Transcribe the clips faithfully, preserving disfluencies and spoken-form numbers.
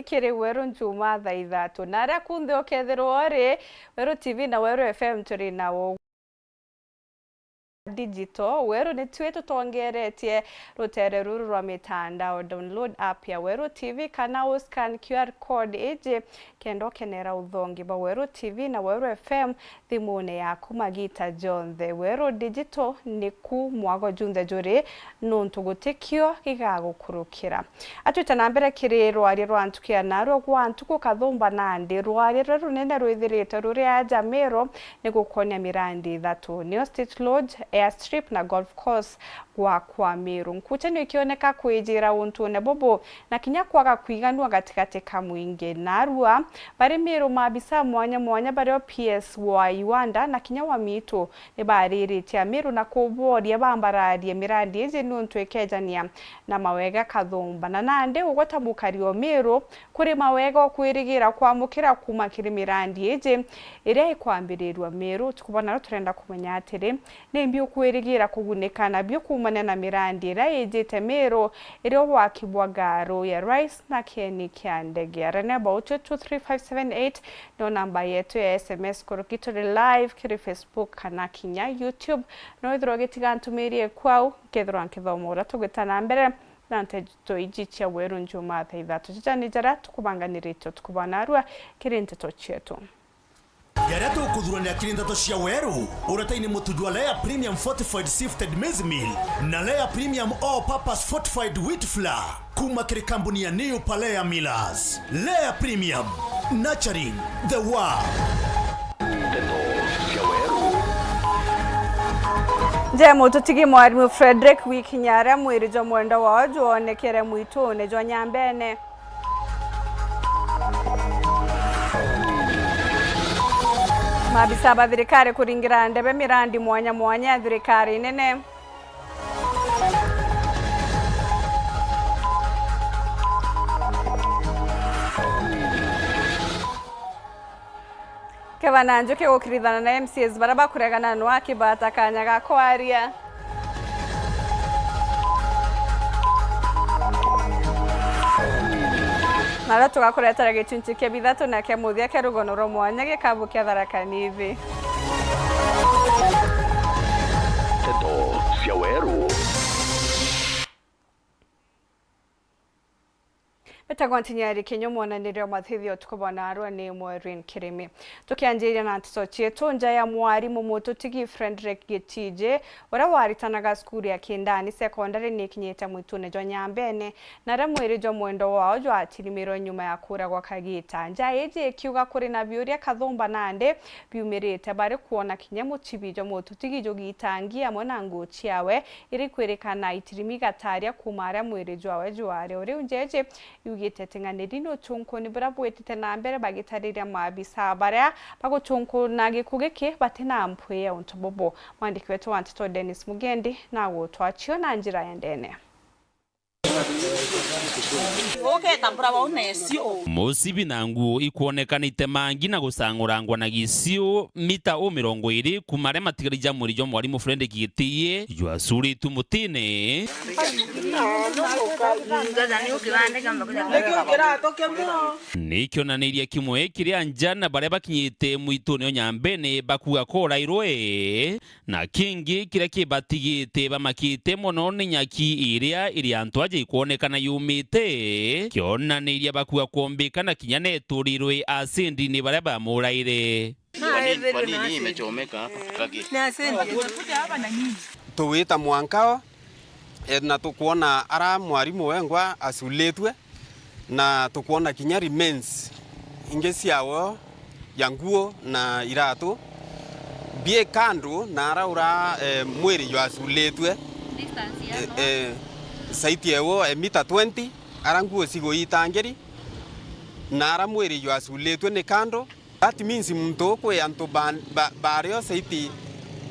Kiri Weru Njuma thaa ithatu. Na aria kunthe ukethirwa uri, Weru T V na Weru F M turi na u-, digital. Weru ni twi tutongeretie rutere ruru rwa mitandao. Download app ya Weru T V kana u scan Q R code iji kenda ukenera uthongi bwa Weru T V na Weru F M thimune yaku magita jonthe. Weru Digital niku mwago junthe juri, nuntu gutikio gigagukurukira. Atwite na mbere kiri rwaria rwa ntuku ya narua gwa ntuku kathumba nandi. Rwaria ruria runene rwithirite ruri aja Meru ni gukonia mirandi ithatu, nio State Lodge, Airstrip na Golf Course gwa kwa Meru. Nkucha ni ikioneka kwijira untune bubu na kinya kwaga kwiganua gatigati ka mwingi. Narua bari Meru, maabisa mwanya mwanya bario P S wa Iwanda na kinya wa Miitu ni bariritie Ameru na kuboria bambararie mirandi iji niuntu ikejania na mawega kathumba. Na nandi ugweta mukari o Meru, kuri mawega ukwirigira kwamukira kuuma kiri mirandi iji iria ikwambirirua Meru. Tukubona ro turenda kumenya atiri, nimbi ukwirigira kugunika nabio kuumania na mirandi iria ijite Meru, irio waki bwa ngaru ya Rais na kieni kia ndege? Arania about two three five seven eight nio namba yetu ya S M S. Kuruki turi live kiri Facebook kana kinya YouTube. No withirwa ugitiga ntumirie kwau, nkethirwa nkithoma uria tugita na mbere na nteto iji cia Weru Njuma thaa ithatu. Jaja ni jaria tukubanganirite utuku bwa narua kiri nteto cietu. Jaria tukuthuranira kiri nteto cia Weru, uretaini mutu jwa Lea Premium Fortified Sifted Maize Meal na Lea Premium All Purpose Fortified Wheat Flour kuuma kiri kambuni ya New Palea Millers. Lea Premium, nurturing the world. Nteto cia Weru. Nje mututigi mwarimu Frederick Wikinya aria mwiri jwa mwendwa wao jwonekere mwitune jwa Nyambene. Maabisa ba thirikari kuringira ndebe mirandi mwanya mwanya ya thirikari nene. Kevana Njuki gukirithana na M C As baria bakuregana nwa akibata kanya ga kwaria. Nario tugakuretera gicunci kia bithatu na kia muthia kia rugono rwa mwanya gikabu kia Tharaka Nithi. Nteto cia Weru. Mbitagwa Ntinyari Kinyo, mwonaniria wa mathithio utuku bwa narua ni Maureen Kirimi. Tukianjiria na nteto cietu, nja ya mwarimu mututigi Frederick Gitije, uria waritanaga cukuru ya Kindani Secondary, ni ikinyite mwitune jwa Nyambene, na aria mwiri jwa mwendwa wao jwatirimirwe nyuma ya kuragwa kagita. Nja iji ikiuga kuri na biuria kathumba nandi biumirite bari kwona kinya mucibi jwa mututigi jugitangi amwe na nguu ciawe, iri kwirikana itirimi gataria kuuma aria mwiri jwawe jwari. O riu njeji yugite ting'aniri ni uchunkuni buria bwitite na mbere bagitariria maabisa baria baguchunkuna giku giki batina mpwi ya untu bubu. Mwandiki wetu wa nteto Dennis Mugendi nagutwachio na njira ya ndene. Uketambura wau nesio. Mucibi na nguu ikwonekana itemangi na gucang'urangwa na giciu mita u mirongo iri kuuma aria matigari ja mwiri jwa mwarimu Fredrick Gitiye jwacuritue mutine. Ni kionaniria kimwe kiria njana baria bakinyite mwitune o Nyambene bakuga korairwe. Na kingi kiria kibatigite bamakite mono ni nyaki iria iri antu aja ikwonekana yumite, kionaniria bakua kwombika na kinya neturirwe acindi ni baria bamuraire. Kwa nini, kwa nini hii imechomeka hapa? Tuwita mwankao, eh, na tukwona ara mwarimu wengwa aculitue. Na tukwona kinya remains ingi ciawe ya nguo na iratu bie kando na ara ura, eh, mwiri jwaculitue, eh, eh, saiti ewo, eh, mita twenty, ara nguo ciguitangiri na ara mwiri jwaculitue ni kando. That means muntu ukwi antu ba, ba, bario saiti,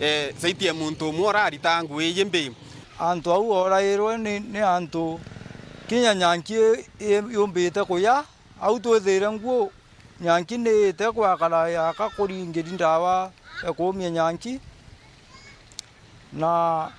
eh, saiti e muntu umwe urarita nguo iji mbi. Antu au orairwe ni, ni antu kinya nyanki i, i, yumbite kuya, au twithire nguo, nyanki niite kwakara yaka kuringiri ndawa ya kuumia nyanki, na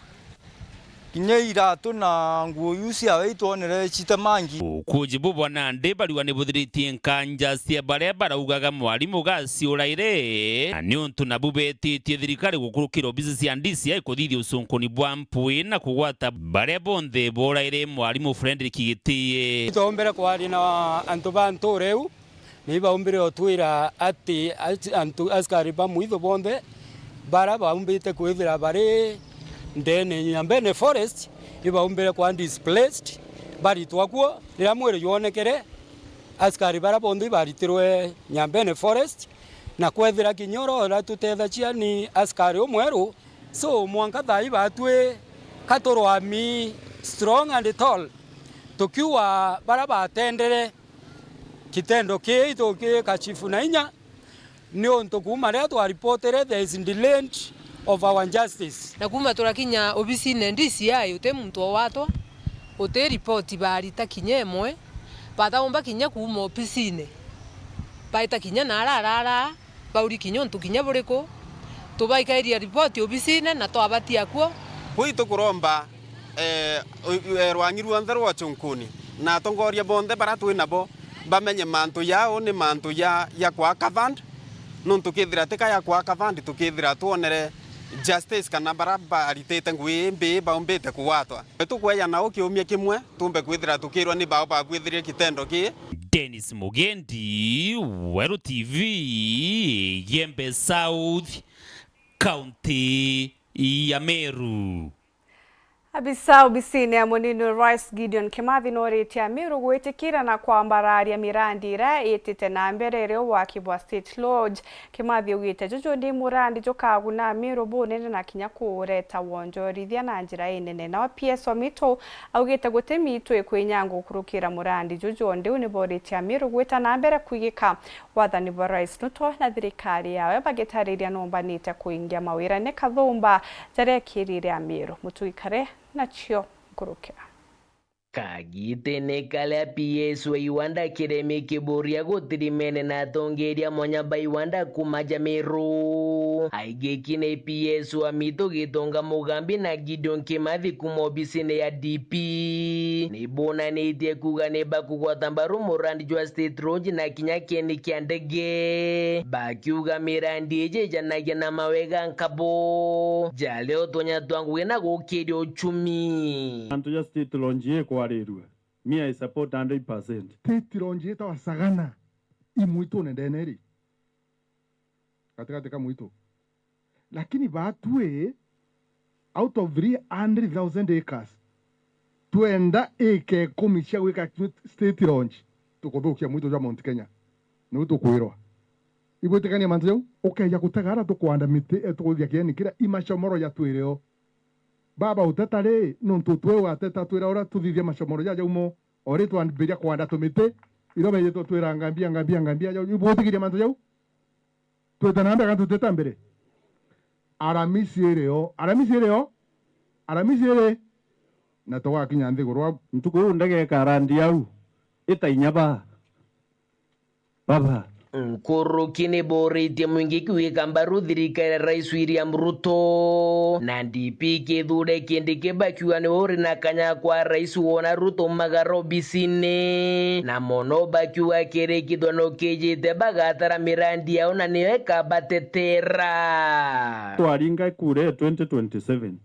Kinya iratu na nguo iu ciawe itwonere citemangi. Ukuji bubwa nandi bariuga ni buthiritie nkanja cia baria baraugaga mwarimu gaciuraire, na niuntu nabu betitie thirikari gukurukira obisi cia D C I kuthithia ucunkuni bwa mpwi na kugwata baria bonthe boraire mwarimu Fredrick Gitii. Itwaumbire kwaria na antu ba ntuura iu, ni baumbire utwira ati as-, antu, askari ba mwitho bonthe bara baumbite kwithira bari ndene Nyambene Forest, ibaumbire kwa displaced, baritwa kuo. Riria mwiri jwonekere, askari bara bonthe ibaritirwe Nyambene Forest, na kwethira kinya urora tutethagia ni askari umweru, so mwanka thaa ii batwi katurwami strong and tall, tukiuga bara batendere kitendo kii itukika chifu na inya, niuntu kuuma riria twaripotere there is delayed of our justice. Na kuuma turakinya obisine D C I, uti muntu owatwa, uti ripoti barita kinya imwe, bataumba kinya kuuma obisine, baita kinya na ara arara, bauri kinya untu kinya buriku, tubaikairia ripoti obisine na twabatia kuo. Kwi tukuromba eh, u-, eh, rwangi ruonthe rwa ucunkuni na atongoria bonthe bara twi nabo bamenye mantu jau ni mantu ja, ja kwaa covered, nuntu kethira tika ya kwaa covered tukethira twonere justice kana bara baritite ngui ii mbii baumbite kugwatwa. Ni tukweja nao kiumia kimwe tumbe kwithira tukirwa ni bao babwithirie kitendo kii. Dennis Mugendi, Weru T V, Igembe South, County ya Meru. Abisa obisine ya munini wa Rais Gideon Kimathi noritie Amiru gwitikira na kwambararia mirandi iria itite na mbere iri waki bwa State Lodge. Kimathi augite juju ni murandi jukaguna Amiru bunene na kinya kuureta wonjorithia na njira inene. Nawe P S wa Mitu augite guti mitu ikwinyanga gukurukira murandi juju, undi u ni boritie Amiru gwita na mbere kwigika wathani bwa Rais Ruto na thirikari yawe bagitariria numbanite kuingia mawirane kathumba jaria ekirire Amiru. Mutugi Kare nacio nkurukira. Kagitene karia P S wa Iwanda Kiremi Kiburia gutirimene na atongeria mwanya ba Iwanda kuma ja Meru, aigiki ni P S wa Mitu Gitonga Mugambi na Gideon Kimathi kuma obisine ya D P, ni bonanitie kuuga ni bakugwata mbaru murandi jwa State Lodge na kinya kieni kia ndege, bakiuga mirandi iji ijanagia na mawega nkabo jaria utonya twa ngugi na gukiria uchumi. Antu ja State Lodge ikwarirua, me I support hundred percent. State Lodge itagwa Sagana, i mwitune ndene ri, gatigati ka mwitu. Lakini batwi, out of three hundred thousand acres, twenda ika ikumi cia gwika State Lodge, tukuthukia mwitu jwa Mount Kenya. Niu tukwirwa. Ibwitikania mantu jau? Ukeja gutega ara tukwanda miti, eh, tukuthia kieni kiria i macomoro jatwire o. Baba uteta ri, nuntu twe wateta twira uria tuthithia macomoro jaja umo, o ri twambiria kwanda tumiti, irio bejite twira ngambia, ngambia, ngambia jau. Ibwitikiria mantu jau? Twite na mbere kana tutite mbere? Aramisi iri o, Aramisi iri o, Aramisi iri, na tugakinya nthiguru au. Ntuku iu ndege ikarandi au, ita inya baa, baba. Nkuruki ni boritie mwingi kwika mbaru thirikari ya Rais William Ruto, na D P Kithure Kindiki bakiuga niwe uri na kanya kwa Rais wona Ruto magara obisine, na mono bakiuga kiri kithurano kijite bagatara mirandi yao na niyo ikabatetera. Twaringa kura ya twenty twenty-seven,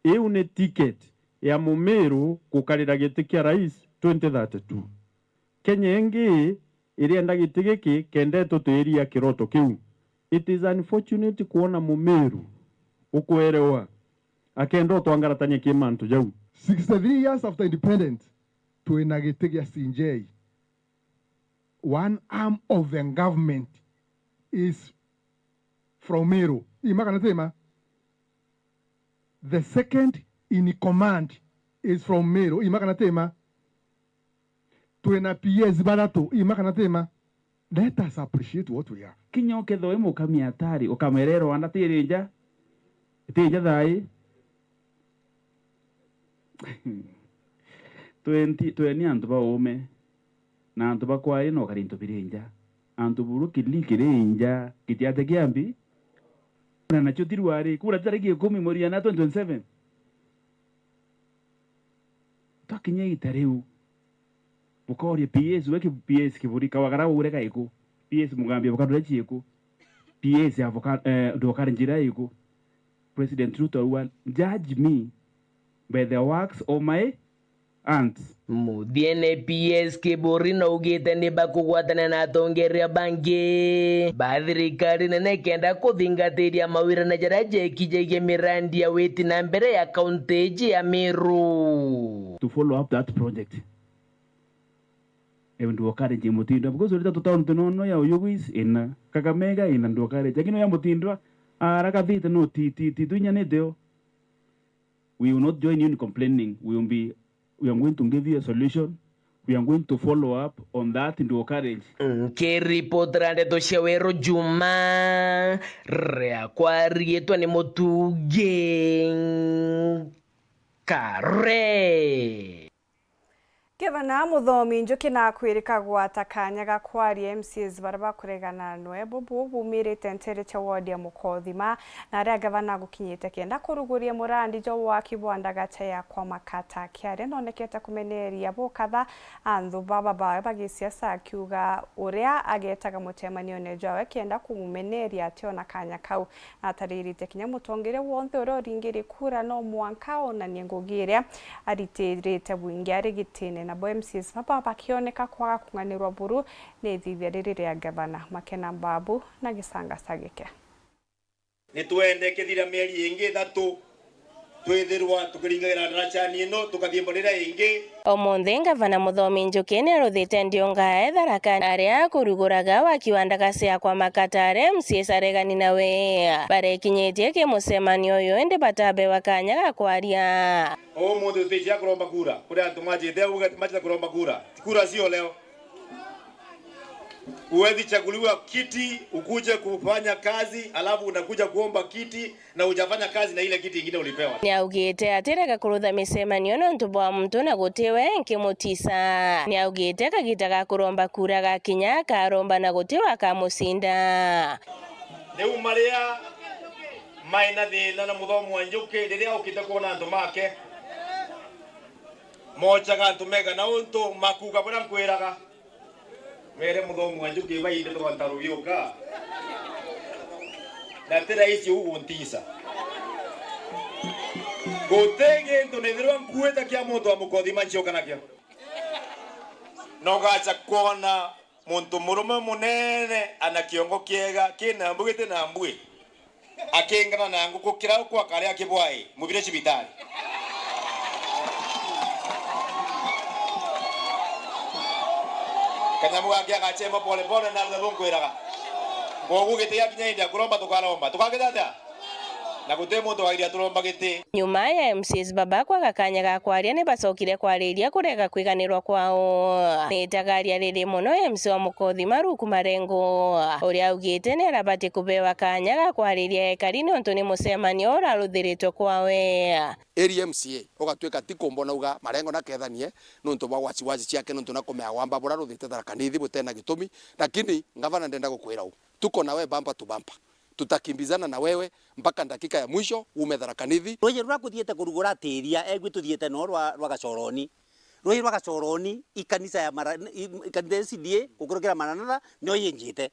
iu ni ticket ya Mumiru gukarira giti kia Rais twenty thirty-two. Kenya ingi irienda giti giki kenda itutiiria kiroto kiu. It is unfortunate kwona Mumiru ukwerewa akenda utwangaratania ki mantu jau. Sixty-three years after independence, twina giti gia C J. One arm of the government is from Meru. Ima kana tima? The second in command is from Meru. Ima kana tima? Twina P S bathatu. Ima kana tima? Let us appreciate what we have. Kinya ukethwa wi mukami atari, ukamwera ii rwanda tiri nja, iti nja thaai. Twenty, tweni antu ba uume, na antu ba kwari no kari into biri nja. Antu buru kili kiri nja, kitiate kiambi. Na nacio ti rwari, kura titari gi ikumi mweri ya na twenty twenty-seven. Twakinya ita riu, bukooria P S, we ki-, P S Kiburi, Kawagara ugure gaiku? P S Mugambi, avocado ria ciiku? P S avoca-, eh, ndwakare njira iku? President Ruto auga, "Judge me by the works of my hands." Muthiene P S Kiburi naugite ni bakugwatana na atongeria bangi ba thirikari nene kenda kuthingatiria mawirane jaria jekijagia mirandi ya witi na mbere ya kaunti iji ya Meru. To follow up that project. Ewe ndwakare nje Mutindwa, because urita tu town tunono ya Oyugis ina, Kakamega ina ndwakare. Lakini ya Mutindwa, arakathite no ti, ti, ti, twinyanite yo. We will not join you in complaining. We will be, we are going to give you a solution. We are going to follow up on that ndwakare. Nkiripotera ndeto cia Weru Juma, riakwa riitwa ni Mutugi Kare. Gavana Muthomi Njuki nakwirika gwata kanya ga kwaria M C As baria bakuregana nwe bubu bumirite ntere cia ward ya Mukothima, na aria gavana agukinyite kenda kuruguria murandi jwa waki bwa ndagacha ya kwa Makata. Akiaria nonekete kumeneria bukatha anthu baba bawe ba gisiasa, akiuga uria agetaga mucemanione jwawe kenda kumumeneria ationa kanya kau. Ataririte kinya mutongeria wonthe uria uringiri kura no mwanka onanie ngugi iria aritirite bwingi ari gitine, nabo M C As baba bakioneka kwaga kung'anirwa buru ni ithithia riri ria gavana. Makena Mbabu na Gisanga Sagike. Nitwende kethira mieri ingi ithatu twithirwa tukiringagira ndarachani ino, tukathiimba riria ingi. Umuthi, Ngavana Muthomi Njuki niaruthite ndiunga ya Tharaka aria akuruguraga waki wa ndagaca ya kwa Makata aria M C As aregani nawe. Barekinyitie ki mucemanio uyu, indi batabewa kanya ga kwaria. Umuthi tuticia kuromba kura. Kuri antu majite au, ugati majite kuromba kura. Kura sio leo. Huwezi chaguliwa kiti, ukuje kufanya kazi, alafu unakuja kuomba kiti na hujafanya kazi na ile kiti ingine ulipewa. Niaugite atirega kurutha micemanio nontu bwa muntu na guti we nkimutisa. Niaugite kagita ga kuromba kura gakinya, akaromba na guti we akamucinda. Riu maria mai na thina na Muthomi wa Njuki, riria ukite kwona antu make, mochaga antu mega na untu makuga buria nkwiraga. Mere Muthomi wa Njuki bainde twantaru biuka. Na ti raisi uu guntisa. Guti gintu nithirwa nkuite kia muntu wa Mukothima ncioka nakio. Nogacha kwona muntu murume munene ana kiongo kiega, kina mbu giti na mbui. Akingana na nguku kirau kwa karia kibwai, mubire cibitari. Kanyamu gake agachema pole pole na rutha runkwiraga. Koguo giti giakinya hindi ya kuromba tukaromba. Tukagita atia? Na guti muntu wairia turomba giti. Nyuma ya M C As baba kwaga kanya ga kwaria, ni bacokire kwariria kurega kwiganirwa kwao. Ni itagaria riri mono M C wa Mukothi Maruku Marengo, uria augite ni arabati kubewa kanya ga kwariria ekari niuntu ni mucemanio uraruthiritwe kwawe. Eri M C A ugatwika ti kumbo nauga Marengo nakethanie niuntu bwa wasiwasi ciake niuntu na kumea wamba bura ruthite Tharaka Nithi butena gitumi, lakini ngavana ndenda gukwira u, tuko na we bumper to bumper. Tutakimbizana na wewe mpaka dakika ya mwisho, ume Tharaka Nithi. Ruuji ruria kuthiite kurugura atiria, egwi tuthiite noo rwa, rwa Gacoroni. Ruuji rwa Gacoroni, ikanisa ya Mara-, i-, ikanisa ya C D A, gukurukira Maranatha, nio yinjite.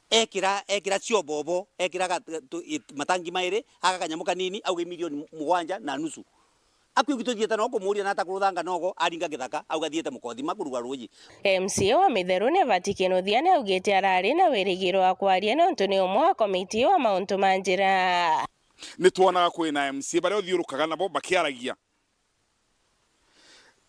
Ekira, ekira ciobobo, ekira ga-, tu-, i-, matangi mairi, aga kanyamu kanini, auga i milioni mugwanja na nusu. Akui gwitũ thieta no kũmũria na atakuruthanga nogo aringa githaka, auga thiete Mukothima kuruga ruuji. M C A wa Mitheru ni Vatikin Uthia ni augite arari na wirigiro wa kwaria nontu ni umwe wa komiti wa mauntu ma njira. Ni twonaga kwina M C A baria uthiurukaga nabo bakiaragia.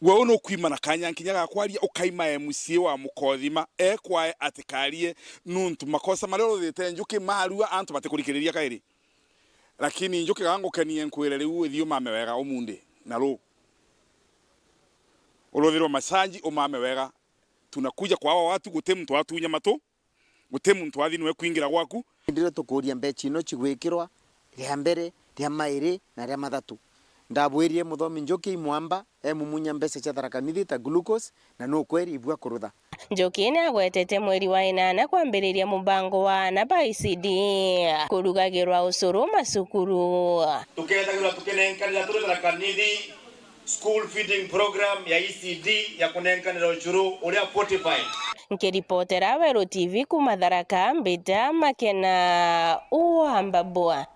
We u nukwima na kanya nkinya ga kwaria, ukaima M C A wa Mukothima ekwae atikarie nuntu makosa maria uruthite Njuki marua antu batikurikiriria kairi. Lakini Njuki, ga ngukenie nkwire riu, ithi umame wega umundi na ru. Uruthirwe masaji, umame wega. Tunakuja kwa hawa watu, guti muntu atunya matu, guti muntu athi niwe kwingira gwaku. Ndire tukuria mbecha ino cigwikirwa ria mbere, ria mairi na ria mathatu. Ndabwirie Muthomi Njuki imwamba, emumunya mbeca cia Tharaka Nithi ta glucose, na nukweri ibua kurutha. Njuki ni agwetete mweri wa inana kwambiriria mubango wa aana ba E C D kurugagirwa ucuru macukuru. Tukethagirwa tukinenkanira turi Tharaka Nithi School feeding program ya E C D ya kunenkanira ucuru uria fortified. Nkiripotera Weru T V kuuma Tharaka, mbita Makena Uambabua.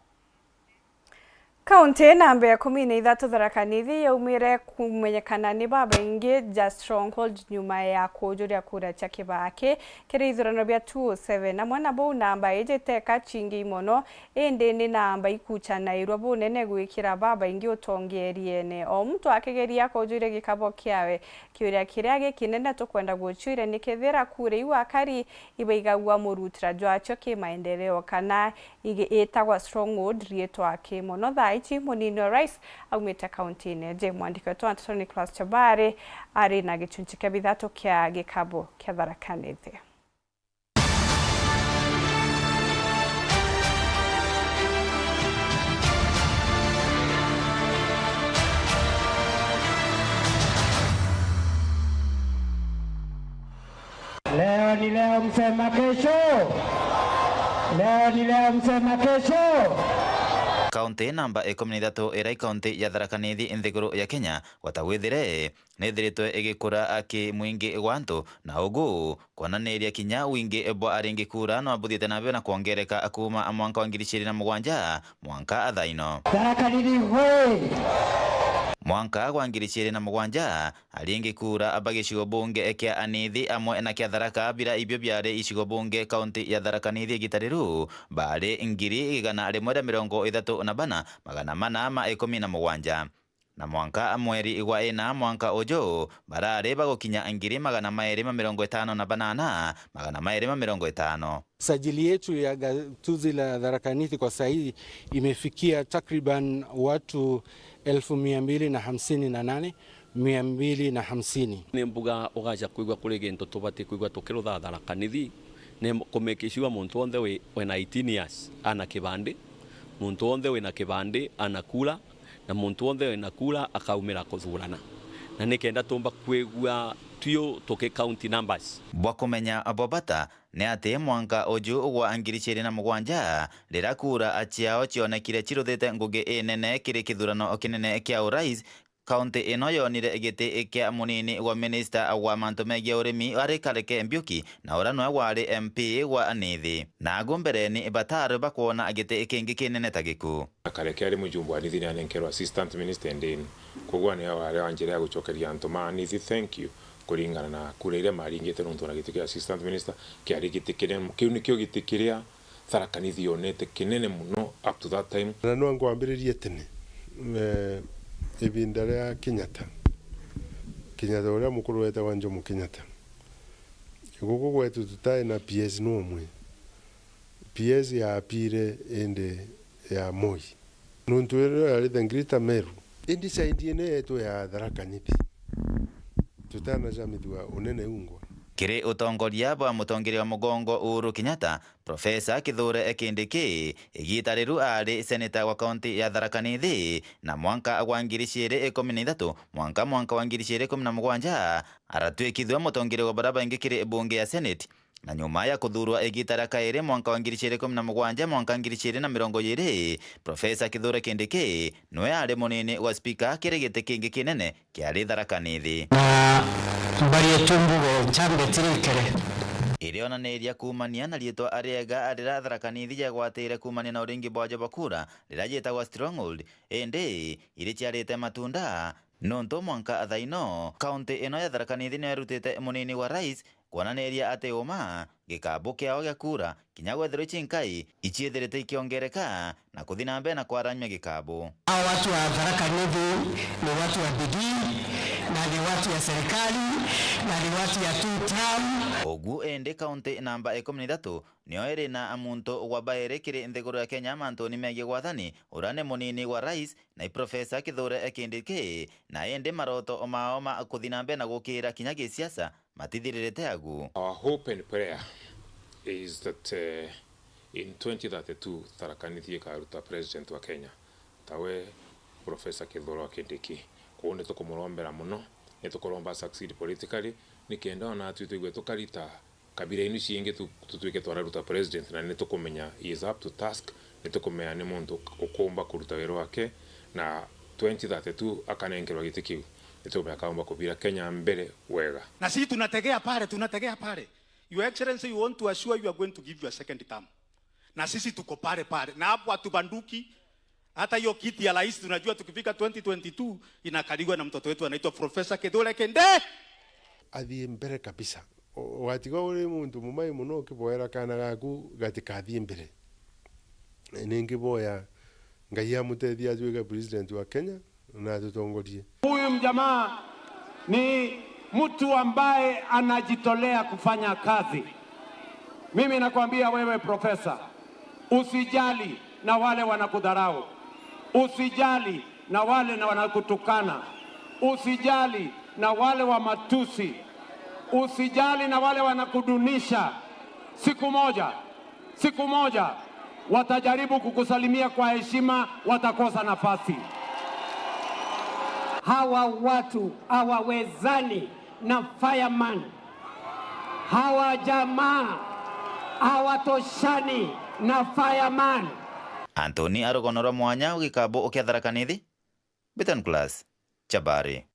Kaunti namba ikumi na ithatu Tharaka Nithi yaumire kumenyekana ni babaingi ja stronghold nyuma ya kujuria kura cia kibaki kiri ithurano bia two oh seven. Amwe na bau, namba iji teka cingi mono, indi ni namba ikucanairua bunene gwikira babaingi utongeeriene. O muntu akigeria kujuria gikabo kiawe. Kiuria kiria gikinene tukwenda gucuria ni kethira kura iu akari ibaigagua murutira jwacio kimaendeleo kana igi-, itagwa stronghold riitwa ki mono thaa ici. Munini wa Rais aumite kauntine iji. Mwandiki wetu wa nteto Nicholas Chabari ari na gichunchi kia bithatu kia gikabu kia Tharaka Nithi. Leo ni leo, msema kesho. Leo ni leo, msema kesho. Kaunti namba ikumi na ithatu iria i kaunti ya Tharaka Nithi nthiguru ya Kenya, gwata withire, nithiritwe igikura ki mwingi gwa antu, na ugu kwonaniria kinya wingi bwa aringi kura no buthiite na mbere na kwongereka kuuma mwanka wa ngiri ciiri na mugwanja mwanka thaa ino. Tharaka Nithi hoi! Mwanka gwa ngiri ciiri na mugwanja, aringi kura ba gicigo bunge kia Nithi amwe na kia Tharaka, bira ibio biari icigo bunge kaunti ya Tharaka Nithi igita riru, baari ngiri igana rimwe ria mirongo ithatu na bana, magana mana ma ikumi na mugwanja. Na mwanka mweri gwa ina mwanka uju, barari bagukinya ngiri magana mairi ma mirongo itano na banana, magana mairi ma mirongo itano. Sajili yetu ya gatuzi la Tharaka Nithi kwa saa hii imefikia takriban watu elfu mia mbili na hamsini na nane, mia mbili na hamsini. Ni mbuga ugaca kwigua kuri gintu tubati kwigua tukirutha Tharaka Nithi, ni ku make sure muntu wonthe wi, wina eighteen years ana kibandi, muntu wonthe wina kibandi ana kura, na muntu wonthe wina kura akaumira kuthurana, na nikenda tumba kwigua twiu tuki count numbers. Bwa kumenya bo bata ni ati mwanka uju gwa ngiri ciiri na mugwanja, riria kura ciao cionekire ciruthite ngugi inene kiri kithurano kinene kia urais, kaunti ino yonire giti kia munini wa minista wa mantu megii urimi ari Kareke Mbiuki, na uria niwe wari M P wa Nithi. Nagu mbereni batari bakwona giti kingi kinene ta giku. Kareke ari mujumbe wa Nithi ni anenkerwa assistant minister ndini. Koguo ni wari wa njira ya gucokeria antu ma Nithi thank you kuringana na kura iria maringite nontu na giti kia assistant minister kiari giti kinene. Kiu nikio giti kiria Tharaka Nithi yonete kinene muno up to that time. Na no ngwambiririe tene, eh, ibinda ria Kenyatta. Kenyatta uria mukuru wetagwa Jomo Kenyatta. Guku gwetu tutai na P S no umwe. P S yaapire indi ya Moi. Nontu irio yari the Greater Meru. Indi side ino yetu ya Tharaka Nithi. Tutanacamithua unene ungwa. Kiri utongoria bwa mutongeria wa mugongo Uhuru Kenyatta, Profesa Kithure Kindiki, igita riru aari seneta wa kaunti ya Tharaka Nithi, na mwanka gwa ngiri ciiri ikumi na ithatu mwanka mwanka wa ngiri ciiri ikumi na mugwanja, aratwikithua mutongeria wa baria baingi kiri bunge ya Senate. Na nyuma ya kuthuurwa igita ria kairi mwanka wa ngiri ciiri ikumi na mugwanja mwanka ngiri ciiri na mirongo iiri, Profesa Kithure Kindiki niwe aari munini wa spika kiri giti kingi kinene kiari Tharaka Nithi. Na mbari etu mbuge ncambe tirikere. Irionaniria kuumania na riitwa riega riria Tharaka Nithi yegwatire kuumania na uringi bwajo bwa kura riria yitagwa stronghold, indi iri ciarite matunda, nontu mwanka thaa ino kaunti ino ya Tharaka Nithi niyo irutite munini wa rais kwonaniria ati uma gikabu kiao gia kura kinya gwethirwa ici nkai iciithirite ikiongereka na kuthi na mbere na kwaranyia gikabu. Hao watu wa Tharaka Nithi ni watu wa bidii, na ni watu ya serikali, na ni watu ya two term. Ugu indi kaunti namba ikumi na ithatu niyo iri na muntu wa bairi kiri nthiguru ya Kenya mantuni megii gwathani, uria ni munini wa rais, na i Profesa Kithure Kindiki, na indi maroto mao ma kuthi na mbere na gukira kinya gisiasa matithiririte agu. Our hope and prayer is that, eh, in twenty thirty-two, Tharaka Nithi ikaruta president wa Kenya, tawe Professor Kithure wa Kindiki. Koguo nitukumurombera muno, nitukuromba succeed politically, nikenda ona atwi twigue tukarita kabira inu ciingi tu-, tutwike twararuta president, na nitukumenya he is up to task, nitukumenya ni muntu ukumba kuruta wira wake, na Twenty thirty-two akanenkerwa giti kiu, nitukumenya akaumba kubira Kenya mbere wega. Na sisi tunategea pale, tunategea pale. Your Excellency, we want to assure you are going to give you a second term. Na sisi tuko pale pale. Na hapo hatubanduki. Hata hiyo kiti ya rais tunajua tukifika twenty twenty-two inakaliwa na mtoto wetu anaitwa Professor Kithure Kindiki. Athie mbere kabisa. U-, ugatiga uri muntu mumai muno ukiboera kaana gaku gatikathie mbere. Ningiboya Ngai amutethie atuike president wa Kenya na atutongorie. Huyu mjamaa ni mtu ambaye anajitolea kufanya kazi. Mimi nakwambia wewe profesa, usijali na wale wanakudharau. Usijali na wale na wanakutukana. Usijali na wale wa matusi. Usijali na wale wanakudunisha. Siku moja, siku moja watajaribu kukusalimia kwa heshima, watakosa nafasi. Hawa watu hawawezani na fireman. Hawa jamaa hawatoshani na fireman. Anthony arugono rwa mwanya ugikabo ukiatharaka nithi. Beton Class, Chabari.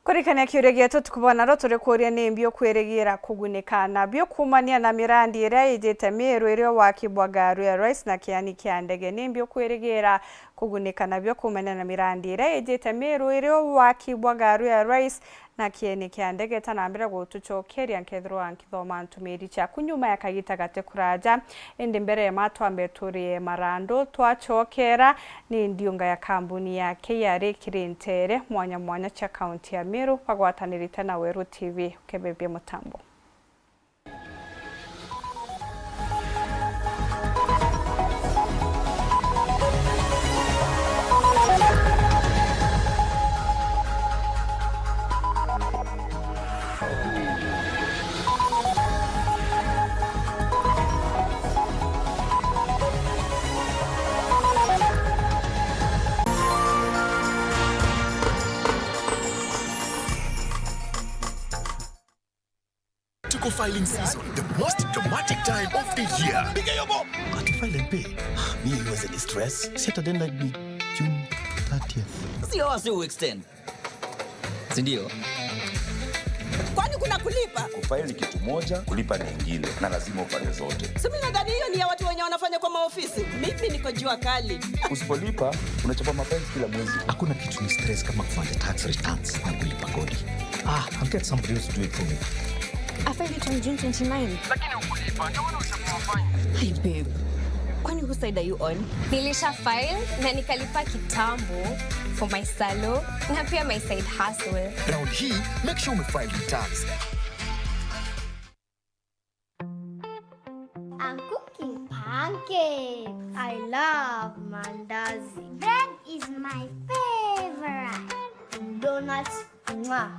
Kurikania kiuria gietu tukubonaru turi kuuria, ni mbi ukwirigira kugunika nabio kuumania na mirandi iria ijite miru irio waki bwa ngaru ya rais na kiani kia ndege? Ni mbi ukwirigira kugunika nabio kuumania na mirandi iria ijite miru irio waki bwa ngaru ya rais na kieni kia ndege? Ta na mbere gutucokeria nkethirwa nkithoma ntumiri ciaku nyuma ya kagita gati kuraja. Indi mbere ya ma twambe turie marandu twacokera, ni ndiunga ya kambuni ya K R A kiri ntere mwanya mwanya cia kaunti ya Meru bagwatanirite na Weru T V. Ukebebia mutambo. Tuko filing season, the most dramatic time of the year. Piga hiyo bomb. Ati file and pay. Mi iweze ni stress. Si hata deadline ni June thirtieth. Sio wasi u extend. Si ndio? Kwani kuna kulipa? Kufile ni kitu moja, kulipa ni ingine, na lazima ufanye zote. Si mimi nadhani hiyo ni ya watu wenye wanafanya kwa maofisi. Mimi niko jua kali. Usipolipa, unachapa mapenzi kila mwezi. Hakuna kitu ni stress kama kufanya tax returns na kulipa kodi. Ah, I'll get somebody else to do it for me. I filed it on June twenty-nine. Lakini hukulipa, ndio maana ulichapwa fine. Hey babe, kwani whose side are you on? Nilisha file na nikalipa kitambo for my salon na pia my side hustle. Round hii, make sure umefile returns. I'm cooking pancakes. I love mandazi. Bread is my favorite. Donuts, mwah.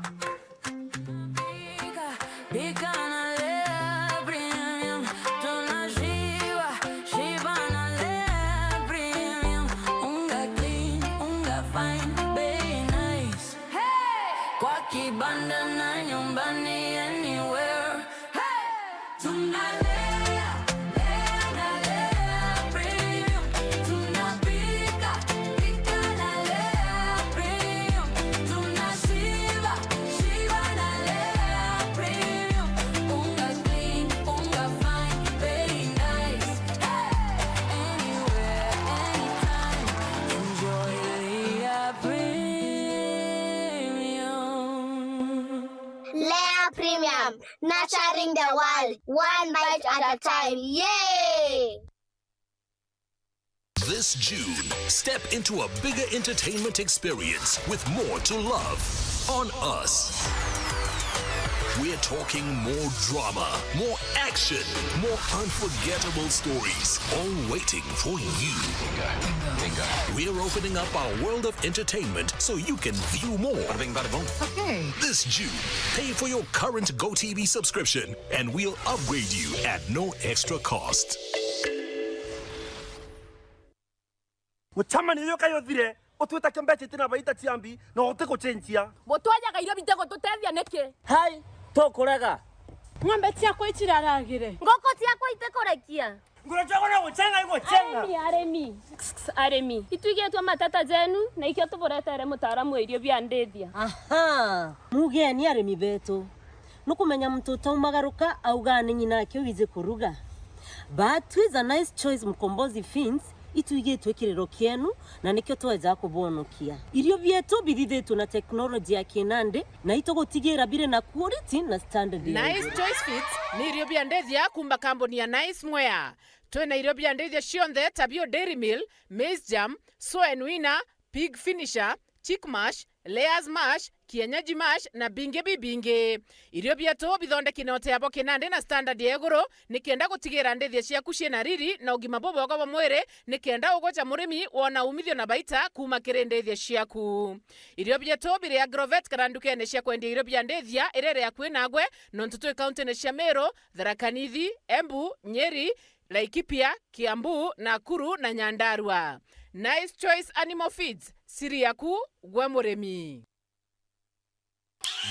Pika, pika na Lea Premium. Tunashiba, shiba na Lea Premium. Unga clean, unga fine, bei nice. Hey! Kwa kibanda na nyumbani, anywhere. Hey! Tunalea, lea na Lea Premium. Tunapika, pika na Lea Premium. Tunashiba, shiba na Lea Premium. Unga clean, unga fine, very nice. Hey! Anywhere, anytime. Enjoy Lea Premium. Lea Premium, nurturing the world, one bite at a time. Yay! This June, step into a bigger entertainment experience with more to love on us. We're talking more drama, more action, more unforgettable stories, all waiting for you. We're opening up our world of entertainment so you can view more. Okay. This June, pay for your current GoTV subscription and we'll upgrade you at no extra cost. Mucemanio uyu kai uthire, utwita kiumbe citi na baita ciambi, na utigucenjia. Butwajaga irio bitigututethia niki? Hai, tukurega. Ng'ombe ciakwa iciraragire. Nguku ciakwa itikurekia. Nguru ciakwa no gucenga igucenga. Arimi, arimi. Arimi. Itwigitwe matata jenu, na ikio tuburetere mutaaramu wa irio bia ndithia. Aha, mugeni arimi betu. Nukumenya muntu utaumagaruka augaa ni ng'ina ake wiji kuruga. But twiza Nice Choice Mkombozi Feeds, itwigitwe kiriro kienu, na nikio tweja kubonokia. Irio bietu bithithitwe na teknoloji ya kinandi, na itugutigira biri na quality na standard ya Nice iguru. Choice Feeds ni irio bia ndithia kuuma kambuni ya Nice Mwea. Twina irio bia ndithia cionthe ta bio Dairy Meal, Maize Germ, Soen Winner, Pig Finisher, Chick Mash, Layers Mash, Kienyeji Mash na bingi bibingi. Irio bietu bithondeki na uteabo kinandi na standard ya iguru, nikenda gutigira ndithia ciaku ciina riri na ugima bubwega bwa mwiri, nikenda ugoca murimi wona umithio na baita kuuma kiri ndithia ciaku. Irio bietu biri Agrovet kana ndukene cia kwendia irio bia ndithia iria iri akui nagwe, nontu twi kauntine cia Meru, Tharaka Nithi, Embu, Nyeri, Laikipia, Kiambu, Nakuru na Nyandarua. Nice Choice Animal Feeds, siri yaku gwe murimi.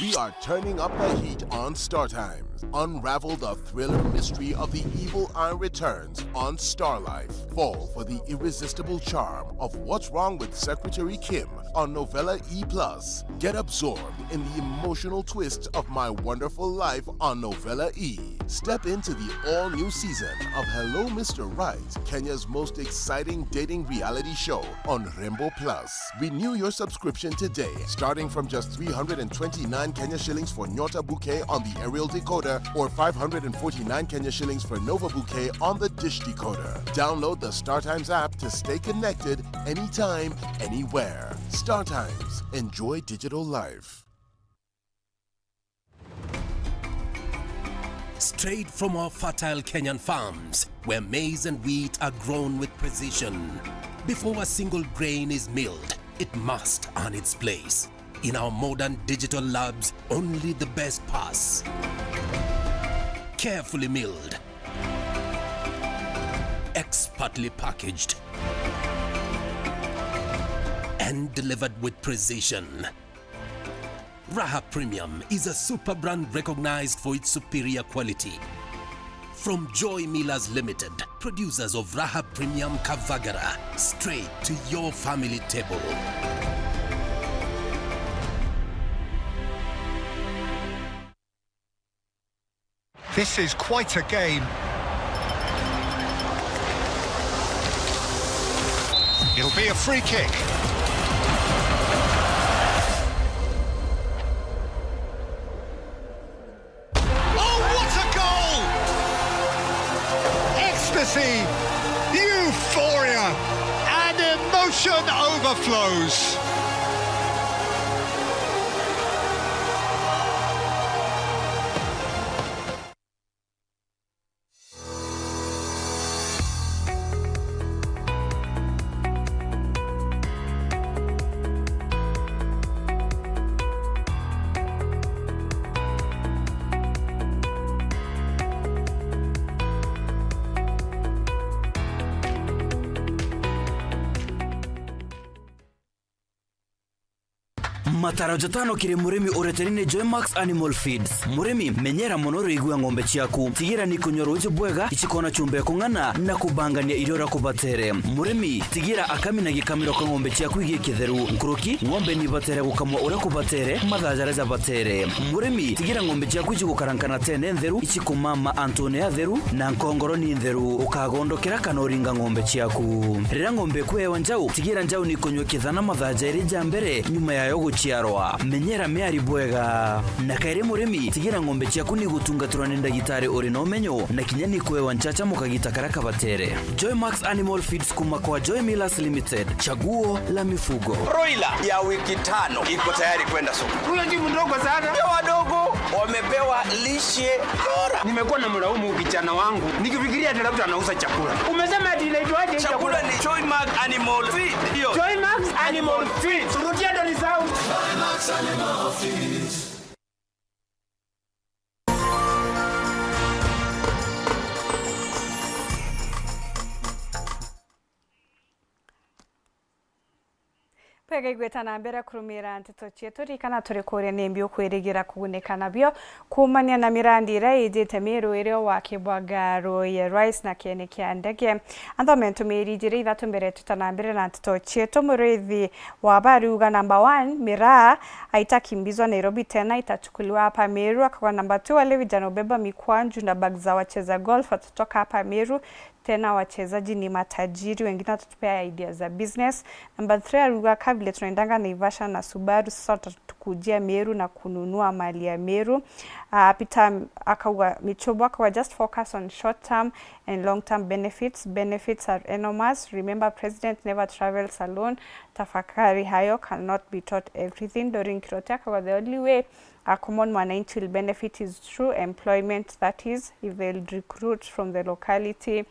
We are turning up the heat on Star Times. Unravel the thriller mystery of the evil eye returns on Star Life. Fall for the irresistible charm of What's Wrong with Secretary Kim on Novella E plus. Get absorbed in the emotional twists of My Wonderful Life on Novella E. Step into the all-new season of Hello Mister Right, Kenya's most exciting dating reality show on Rembo Plus. Renew your subscription today, starting from just three hundred and twenty-nine Kenya shillings for Nyota Bouquet on the aerial decoder or five hundred and forty-nine Kenya shillings for Nova Bouquet on the dish decoder. Download the StarTimes app to stay connected anytime, anywhere. StarTimes. Enjoy digital life. Straight from our fertile Kenyan farms, where maize and wheat are grown with precision. Before a single grain is milled, it must earn its place. In our modern digital labs, only the best pass. Carefully milled, expertly packaged, and delivered with precision. Raha Premium is a super brand recognized for its superior quality. From Joy Millers Limited, producers of Raha Premium Kavagara, straight to your family table. This is quite a game. It'll be a free kick. Oh, what a goal! Ecstasy, euphoria, and emotion overflows. Mataro jatano kiri murimi ureteri ni Joymax Animal Feeds. Murimi, menyera mono urigua ng'ombe ciaku. Tigira ni kunywa ruuji bwega, icikona chumba ya kung'ana na kubangania irio uria kubatere. Murimi, tigira akami na gikamiro ka ng'ombe ciaku igie kitheru. Nkuruki, ng'ombe ni ibatere gukamwa uria kubatere, mathaa jaria jabatere. Murimi, tigira ng'ombe ciaku icigukarankana tene ntheru, icikumama antune atheru, na nkongoro ni ntheru. Ukagondokera kana uringa ng'ombe ciaku. Riria ng'ombe ikuewa njau, tigira njau ni kunywa kithana mathaa jairi ja mbere nyuma yayo guciarwa. Menyera miari bwega. Na kairi murimi, tigira ng'ombe ciaku ni gutungatirwa ni ndagitari uri na umenyo, na kinya ni kuewa nchacha mukagita karia kabatere. Joymax Animal Feeds kuma kwa Joy Millers Limited. Chaguo la mifugo. Broiler ya wiki tano iko tayari kwenda soko. Huyo si mdogo sana. Ni wadogo wamepewa lishe bora. Nimekuwa na mlaumu kijana wangu nikifikiria ati labda anauza chakula. Umesema ati inaitwaje hii chakula? Chakula ni Joymax Animal Feed. Hiyo. Joymax Animal Feed. Rudia ndo nisahau. Joymax Animal Feed. Twega igweta na mbere kurumira nteto cietu, ririkana turi kuria nimbi ukwirigira kugunika nabio kuumania na mirandi iria ijite Meru, irio waki bwa ngaru ya Rais na kieni kia ndege. Anthome ntumiri ijiri ithatu mbere tuta na mbere na nteto cietu. Murithi wa bariuga number one, miraa aitakimbizwa Nairobi tena, itachukuliwa hapa Meru. Akauga number two, wale vijana ubeba mikwaju na bag za wacheza golf watatoka hapa Meru. Tena wachezaji ni matajiri, wengine watatupea idea za business. Number three, ariuga ka vile tunaendanga Naivasha na Subaru, sasa watatukujia Meru na kununua mali ya Meru. Uh, Peter akauga, Michobo akauga, just focus on short term and long term benefits. Benefits are enormous. Remember, president never travels alone. Tafakari hayo, cannot be taught everything. Doreen Kirote akauga, the only way a common mwananchi will benefit is through employment, that is, if they'll recruit from the locality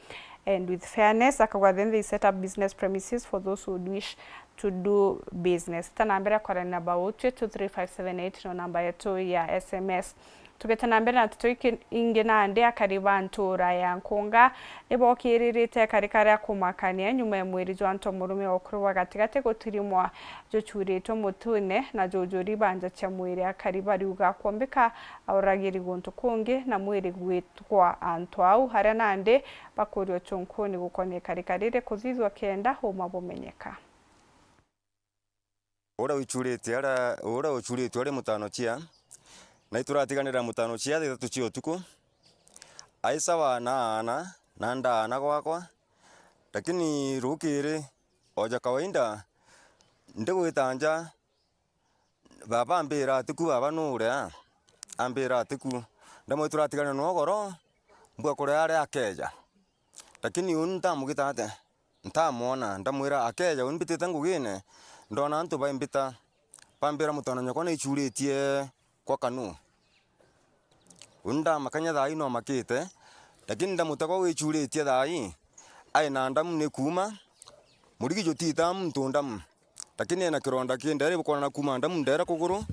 and with fairness. Akauga, then they set up business premises for those who would wish to do business. Tana mbere kwarania na bau, two two three five seven eight no namba yetu ya S M S. Tugite na mbere na nteto iki-, ingi nandi, akari ba ntura ya Nkunga nibokiririte kari karia kumakania nyuma ya mwiri jwa antu murume wa ukuru bwa gatigati gutirimwa juchuritwe mutune na jujuri banja cia mwiri. Akari bariuga kwombika auragiri guntu kungi na mwiri gwitwa antu au, aria nandi bakuria uchunkuni gukonia ikarika riri kuthithua kenda uma bumenyeka. Uria wichuritie aria, uria uchuritwe ari mutano chia, na ituratiganira mutano chia thaa ithatu cia utuku, ai sawa na aana, na ndaana gwakwa, lakini rukiri, o ja kawaida, ndigwita nja, baba ambira atiku, baba nuria? Ambira atiku. Ndamwira turatiganira no ugoro, mbua kuria aria akeja. Lakini uni ntamugita atia? Ntamwona, ndamwira akeja, uni mbitite ngugine, ndona antu baimbita, bambira mutano nyakwa naichuritie kwa kanu. Uni ndamakanya thaa ii nomakite, lakini ndamutegwa wichuritie thaa ii, ai na ndamu ni kuuma, murigi jutitaa muntu ndamu. Lakini ena kironda ki ndere, bukwona na kuuma ndamu ndere kuguru,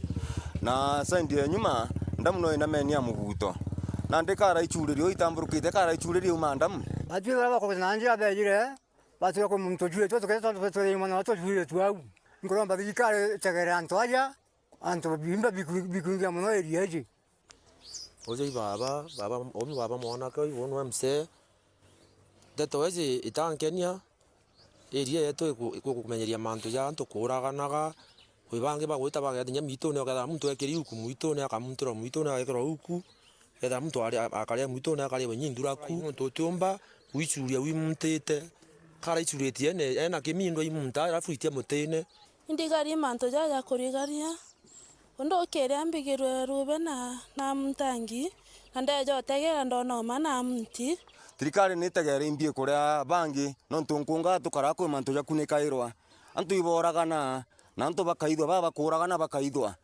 na side ya nyuma ndamu no ina meni ya mubuto. Nandi kara ichuririo itamburukite, kara ichuririo uma ndamu. Atwi bara bakuruta na njira bejire, batwira kwi muntu juritwe, tukethwa twire mwana watu juritwe au. Nkuromba thirikari itegere antu aja, antu bimba biku-, bikungia mono area iji. Uju i baba, baba, uyu baba mwanake uyu, uyu niwe mzee. Ndeto iji itankenia, area yetu iku-, ikukumenyeria mantu ja antu kuuraganaga, kwi bangi bagwita bageta kinya mwitune, ukethira muntu ekiri iuku mwitune, akamuntirwa mwitune, agekirwa iuku, ukethira muntu ari-, akaria mwitune, akaribwa inya inthuraku. Muntu utiumba gwichuria wimuntite, kara ichuritie ene, ena kimindwa imunta, alafu itia mutine. Indigari mantu jaja kurigaria. Undu ukiria mbigirwe rube na, na muntangi, na ndeja utegera ndona uma na munti. Thirikari nitegere imbie kuria bangi, nontu nkunga tukara kwi mantu jakunikairwa. Antu iboragana, na antu bakaithwa, baba bakuragana bakaithwa.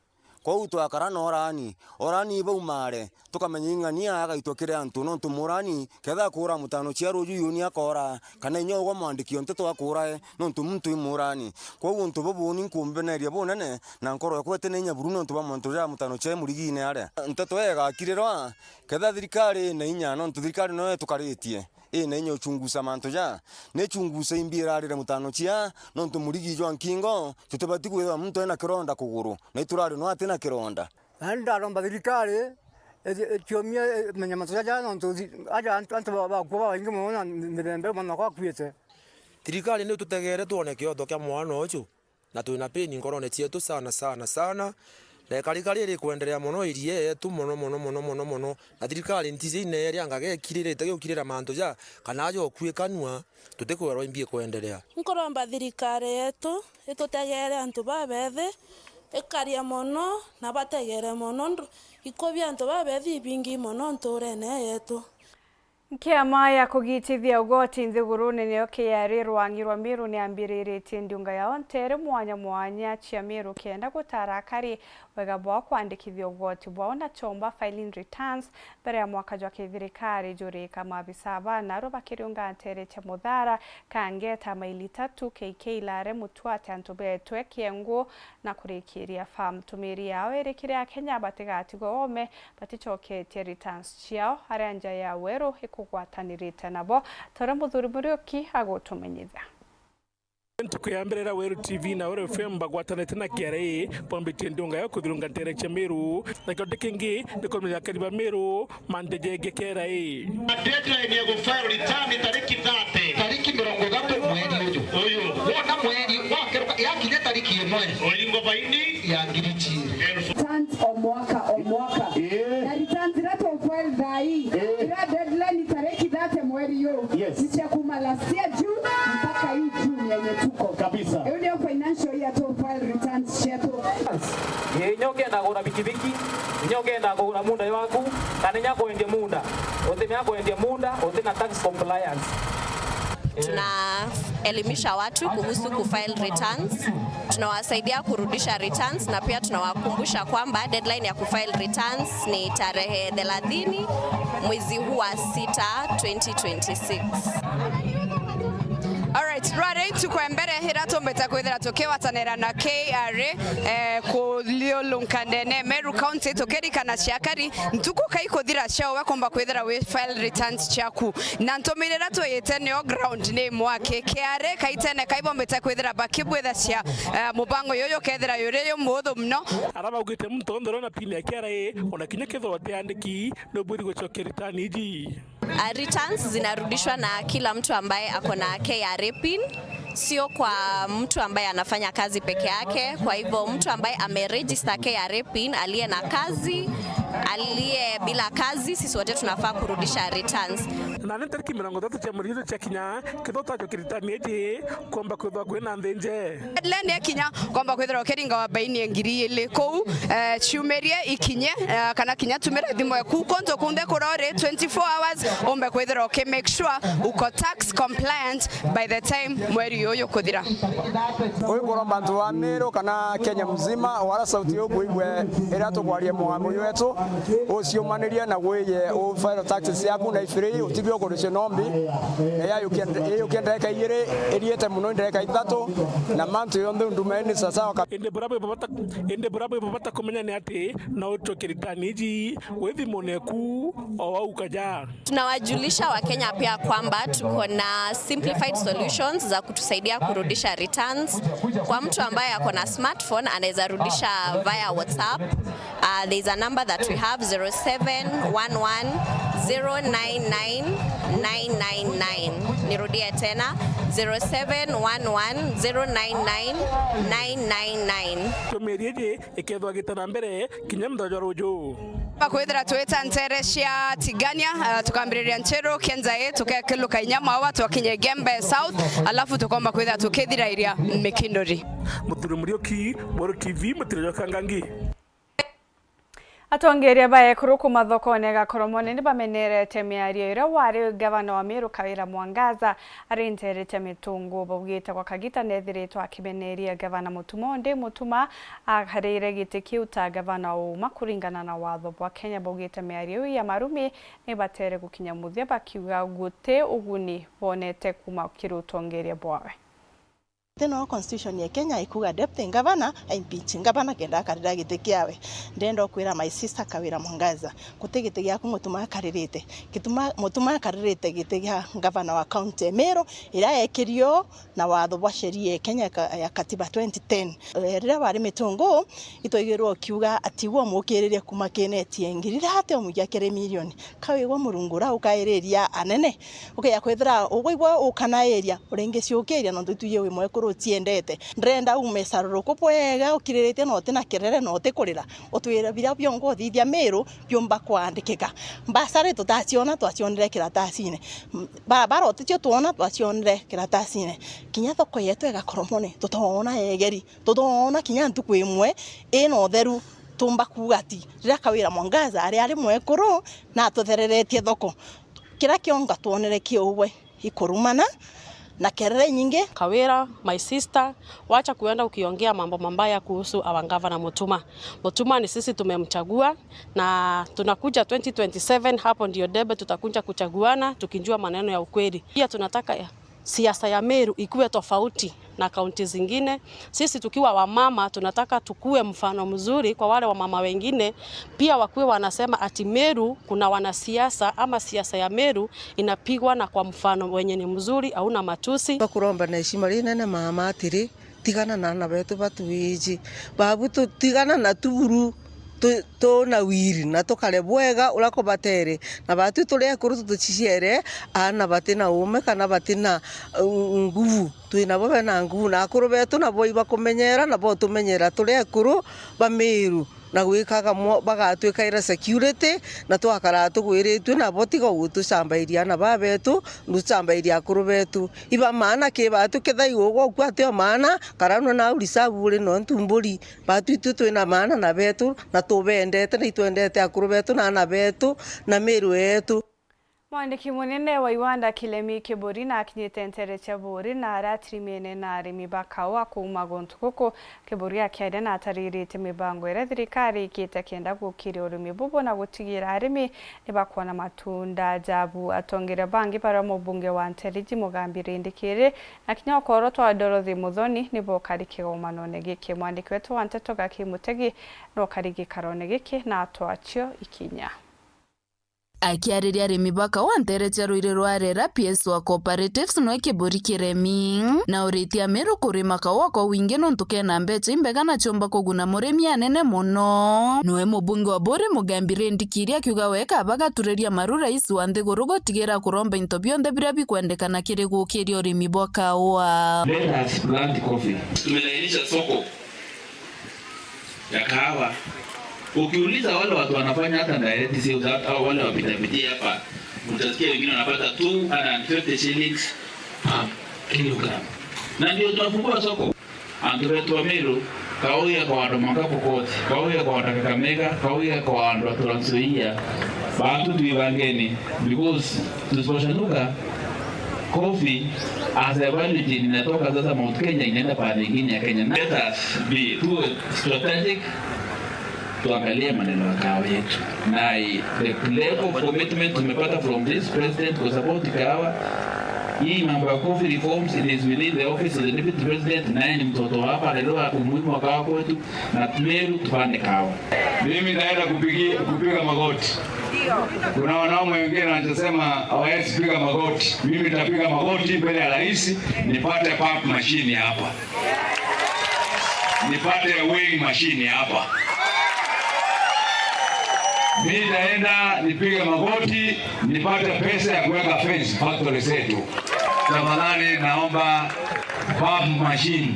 Kwou twakara na orani, orani baumare, tukamenya ing'ania agaitwa kiri antu, nontu murani, ketha akura mutano cia ruju yuni akora, kana inya ugwe mwandiki o nteto akurae, nontu muntu i murani. Kwou untu bubu ni nkumbeneria bunene, na nkoro yakwa iti na inya buru nontu bwa mantu ja mutano cia murigine aria. Nteto ii igakirirwa, ketha thirikari ina inya, nontu thirikari noyo itukaritie, ina inya uchungusa mantu ja, ni chungusa imbi irarire mutano cia, nontu murigi jwa nkingo, tutibati kwithirwa muntu ena kironda kuguru, na iturari no ati na kironda. Nani ndaromba thirikari iji-, ikiumia, imenya mantu jaja, nontu thi-, aja antu, antu ba-, bakua babaingi mono, na mithemba mwana wakwa akuite. Thirikari ni tutegere twone kiotho kia mwana uju, na twina pain nkorone cietu sana, sana, sana. Na ikarika riri kwenderea mono area yetu mono, mono, mono, mono, mono. Na thirikari ntiji ineeria ngaga ikiririte giukirira mantu ja, kana aja ukuikanua. Tutikwerwa imbi ikwenderea. Nkuromba thirikari yetu itutegere antu babethi, ikaria mono na bategere mono ndu-, ikuo bia antu babethi ibingi mono nturene yetu. Kiama ya kugitithia ugoti nthigurune niyo K R A rwangi rwa Meru niambiriritie ndiunga yao ntere mwanya mwanya cia Meru kenda gutara akari wega bwa kwandikithia ugoti bwao na chomba, filing returns, mbere ya mwaka jwa kithirikari jurika. Maabisa ba Naro bakiriunga ntere cia Muthara, Kangeta, Maili Tatu, K K Lare, Mutuate, antu betwe Kiengu na kurikiria farm. Ntumiri yao irikire Akenya batigatigwe oome, baticoketie returns ciao, aria nja ya weru ikugwatanirite nabo, ta uria muthuri Muriuki agutumenyithia. Ntuku ya mbere iria Weru T V na Weru F M bagwatanite na K R A, bwambitie ndunga ya kuthirunga ntere cia Meru, na kionde kingi ni kumenya akari ba Meru manthe jenge K R A. Deadline ya gufile return tariki thirty. Tariki mirongo ithatu mweri uyu. Uyu. Wona mweri wakeruka, yakinya tariki imwe. Oringo baini. Ya ngiri ijiri. Elfu. Returns o mwaka, o mwaka. Eh. Na returns iria tu file thaa ii, eh, iria deadline tariki thirty mweri uyu. Yes. Ni cia kuma last year June mpaka hii June yenye tuko. Kabisa. Iu nio financial year tu file returns cietu. Ii, inya ukenda kugura pikipiki, inya ukenda kugura munda jwaku, kana inya kwendia munda. Utimenya kwendia munda, utina tax compliance. Tunaelimisha watu kuhusu kufile returns. Tunawasaidia kurudisha returns na pia tunawakumbusha kwamba deadline ya kufile returns ni tarehe thelathini mwezi huu wa sita, twenty twenty-six. Alright, rwari ntuku ya mbere iria tumbite kwithira tukiwatanira na K R A, eh, kuliulunka ndene Meru County, tukirikana ciakari ntuku kai kuthira ciao we kumba kwithira wi file returns ciaku. Na ntumire iria twiyite nio ground ni mwaki. K R A kaitene kai bombite kwithira bakibwithacia, eh, mubango yuyu ukethira yuri yumuuthu muno. Ara baugite muntu onthe uria na pin ya K R A, ona kinya kethirwa utiandiki, nubwiri gucokia return iji. Ah, returns zinarudishwa na kila mtu ambaye ako na K R A pin, sio kwa mtu ambaye anafanya kazi peke yake. Kwa hivyo, mtu ambaye ameregister K R A pin, aliye na kazi, aliye bila kazi, sisi wote tunafaa kurudisha returns. Na ni tariki mirongo ithatu cia mweri uyu cia kinya, kethirwa utacokia return iji, kwomba kwithirwa kwina nthinje. Deadline ya kinya, kwomba kwithirwa ukiringa wa baini ya ngiri ili kuu, eh, ciumirie ikinye, eh, kana kinya tumira thimu eku kuntu kunthe kurori twenty-four hours, umbe kwithirwa uki make sure uko tax compliant by the time mweri uyu ukuthira. Uyu kuromba antu ba Meru kana Kenya mzima, wara sauti yuku igwe iria tukwaria mugambo jwetu, uciumanirie na wiye u file taxes ciaku na ifiri, utige ukurucio nombi. Na ya yukia, yukia ndagika igiri, iriite muno ndagika ithatu, na mantu yonthe undumeni sasawa. Indi buria bwi bata, indi buria bwi bata kumenya ni ati no ucokie return iji wi thimune eku o au kaja. Tunawajulisha Wakenya pia kwamba tuko na simplified solutions za kutusaidia kurudisha returns. Kwa mtu ambaye ako na smartphone, anaweza rudisha via WhatsApp. Uh, there is a number that we have, zero seven one one zero nine nine nine nine nine. Nirudie tena, zero seven one one zero nine nine nine nine nine. Tumirie iji ikethwa gita na mbere kinya muthenya jwa ruju. Bakwithira twita ntere cia Tigania, ah, tukambiriria Ncheru, Kienzai, tukekiluka inya Maua, twakinye Gembe South, alafu tukomba kwithira tukithirairia Mikinduri. Muthuri Muriuki, Weru T V, mutire jwa Kangangi. Atongeria ba ekuru kuma thokone ga Koromoni ni bamenerete miario iria wari gavana wa Meru Kawira Mwangaza ari ntere cia Mitungu. Baugite gwa kagita nethiritwe akimeneria gavana Mutuma, undi Mutuma akarire giti kiu ta gavana wa uma kuringana na watho bwa Kenya. Baugite miario iu ya Marumi ni batere gukinya muthia, bakiuga guti uguni bonete kuma kiri utongeria bwawe. Thina wa constitution ya Kenya ikuga deputy governor a impeach governor kenda akarira giti kiawe. Ndenda kwira my sister Kawira Mwangaza, guti giti giaku Mutuma akaririte. Gituma, Mutuma akaririte giti gia governor wa county ya Meru, iria yekirio na watho bwa sheria ya Kenya ya ka-, ya katiba twenty ten. Eh, riria wari Mitungu, itwaigirwe ukiuga ati uu amukiririe kuma kinetie ngiri ithatu amuikia kiri milioni. Kawigwa Murungu uria ukairiria anene. Ukeja kwithira ugwigua ukanairia, uringicukiria nontu itwiji wi mwekuru uciendete. Ndirenda ume caruruku bwega ukiriritie na utina kirere na utikurira. Utwire biria biongo uthithia Miru biumba kwandikika. Mbasari tutaciona, twacionire kiratasine. M-, barabara uticio twona, twacionire kiratasine. Kinya thoko yetu ya Gakoromoni tutoona yegeri. Tutoona kinya ntuku imwe ina utheru tumba kuuga ati riria Kawira Mwangaza ari, ari mwekuru na atuthereretie thoko. Kiria kionga twonere kiuwe ikurumana na kerere nyingi. Kawira, my sister, wacha kuenda ukiongea mambo mabaya kuhusu our governor Mutuma. Mutuma ni sisi tumemchagua na tunakuja twenty twenty-seven, hapo ndio debe tutakuja kuchaguana tukijua maneno ya ukweli. Pia tunataka ya siasa ya Meru ikuwe tofauti na kaunti zingine. Sisi tukiwa wamama, tunataka tukue mfano mzuri kwa wale wamama wengine, pia wakuwe wanasema ati Meru kuna wanasiasa ama siasa ya Meru inapigwa na kwa mfano wenye ni mzuri, hauna matusi. Twakuromba na heshima rinene mama atiri, tigana na ana betu batwiji. Babu tu-, tigana na tu buru tu-, tuna wiri na tukare bwega uria kubatere. Na batwi turi ekuru tutuciciere ana batina uume kana batina, uh, nguvu. Twinabo bena nguvu, na akuru betu nabo ibakumenyera, nabo tumenyera turi ekuru ba Meru, na gwikaga mo-, bagatwikaira security, na twakara tugwiritue nabo, tiga ugutucambairia ana ba betu, nducambairia akuru betu. Iba maana ki batu, kethira igugwa uku atio maana, kara no nau risabu uri nontu mburi. Batu itwi twina maana na betu, na tubendete, na itwendete akuru betu na ana betu, na Meru yetu. Mwandiki munene wa Iwanda Kilemi Kiburi nakinyite ntere cia Buuri na aratirimene na arimi ba kaua kuuma guntu guku. Kiburi akiaria na atariritie mibango iria thirikari ikite kenda gukiria urimi bubu na gutigira arimi nibakwona matunda jabu. Atongeria bangi baria mubunge wa Nteriji Mugambi Rindikiri na kinya ukoro twa Dorothy Muthoni nibo kari kigomanone giki. Mwandiki wetu wa nteto Gaki Mutegi no kari gikarone giki na atwacio ikinya. Akiariria arimi ba kaua ntere cia ruiri rwa Rera, P S wa Cooperatives nwe Kiburi Kiremi, na uritie Ameru kurima kaua kwa wingi nontu kena mbeca imbega na ciomba kuguna murimi anene mono. Nwe mubunge wa Buuri Mugambi Rindikiri akiuga we kaba gaturiria maru rais wa nthiguru gutigira kuromba into bionthe biria bikwendekana kiri gukiria urimi bwa kaua. Let us plant coffee. Tumelainisha soko ya kahawa. Ukiuliza wale watu wanafanya hata direct sales, hata au wale wapitapitia hapa, utasikia wengine wanapata two hundred and fifty shillings per kilogram. Na ndio tunafungua soko. Antu betu ba Meru, kauya kwa andu mwanka Pokot, kauya kwa andu a Kakamega, kauya kwa andu a Trans Nzoia. Bantu tuibangeni, because tusipochanuka, coffee as a value chain inatoka sasa Mount Kenya inaenda pande ingine ya Kenya. Let us be, tuwe strategic, tuangalie maneno ya kahawa yetu. Na i-, the level of commitment tumepata from this president kwa support kahawa. Hii mambo ya coffee reforms, it is within the office of the deputy president, naye ni mtoto wa hapa, anaelewa umuhimu wa kahawa kwetu. Na Meru tupande kahawa. Mimi naenda kupigi-, kupiga magoti. Kuna wanaume wengine wanasema hawawezi piga magoti. Mimi nitapiga magoti mbele ya rais, nipate pump machine hapa. Nipate weighing machine hapa. Mimi nitaenda nipige magoti, nipate pesa ya kuweka fence factory zetu. Tafadhali naomba pump machine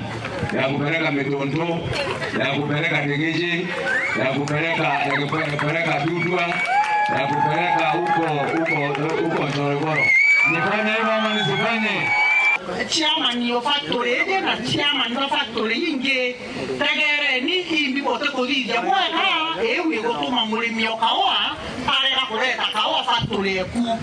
ya kupeleka Mituntu, ya kupeleka Tigiji, ya kupeleka, ya kupeleka Tutwa, ya kupeleka huko, huko, huko Ntorogoro. Nifanye hivyo ama nisifanye? Chairman yo factory iji na chairman ba factory ingi, tegereni imbi bote kuthithia bwega, iu igutuma murimi o kaua arega kureta kaua factory eku.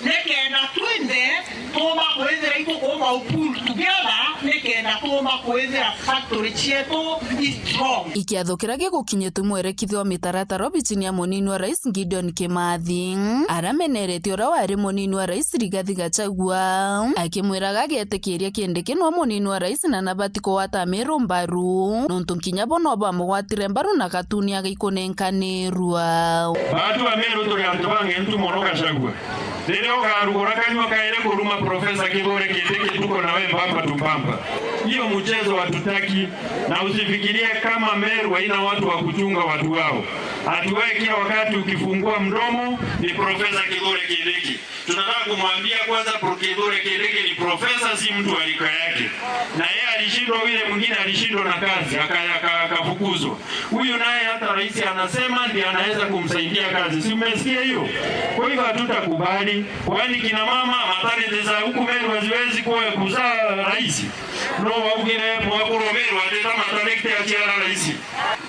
Nikenda twinthe tuumba kwithira itukuumba u pull together, nikenda tuumba kwithira factory cietu i strong. Ikiatho kiria gigukinyite mwerekithia wa mitaratara obichini ya munini wa rais Gideon Kimathi, arameneretie uria wari munini wa rais Rigathi Gachagua, akimwiraga agetikiria Kindiki nwe munini wa rais na nabati kugwata Ameru mbaru, nontu kinya bo no bamugwatire mbaru na gatuni agaikunenkanirua. Batu Ameru turi antu bangentu mono Gachagua. Riria ukarugura kanyua kairi kuruma Professor Kithure Kindiki, tuko na wewe mbamba tu mbamba. Hiyo mchezo hatutaki, na usifikirie kama Meru haina watu wa kuchunga watu wao. Ati wewe kila wakati ukifungua mdomo ni Professor Kithure Kindiki. Tunataka kumwambia kwanza, Pro-, Kithure Kindiki ni professor, si mtu wa rika yake. Na yeye alishindwa, yule mwingine alishindwa na kazi, aka-, aka-, akafukuzwa. Huyu naye hata rais anasema ndiye anaweza kumsaidia kazi. Si umesikia hiyo? Kwa hivyo hatutakubali. Kwani kina mama, maternity za huku Meru haziwezi kuwa kuzaa rais? No waugire mwakuru Meru ateta maternity aciara rais.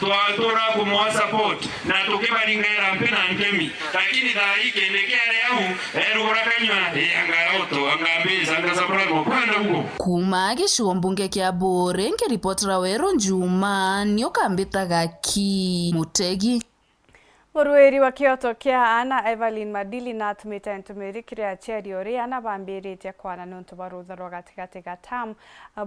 Twatura kumwa support na tukibaringera mpi na nkemi. Lakini thaa hii Kindiki ari au, erugura kanyua, ii anga oto, anga mbisa, anga supply mo, kwenda huko. Kuuma gicigo mbunge kia Buuri, nkiripotera Weru Njuma, ni ukambitaga ki Mutegi. Murwiri wa kioto kia aana Evelyn Madili natumite ntumiri kiri aciari uri aana bambiritie kwana niuntu bwa rutha rwa gatigati ga term,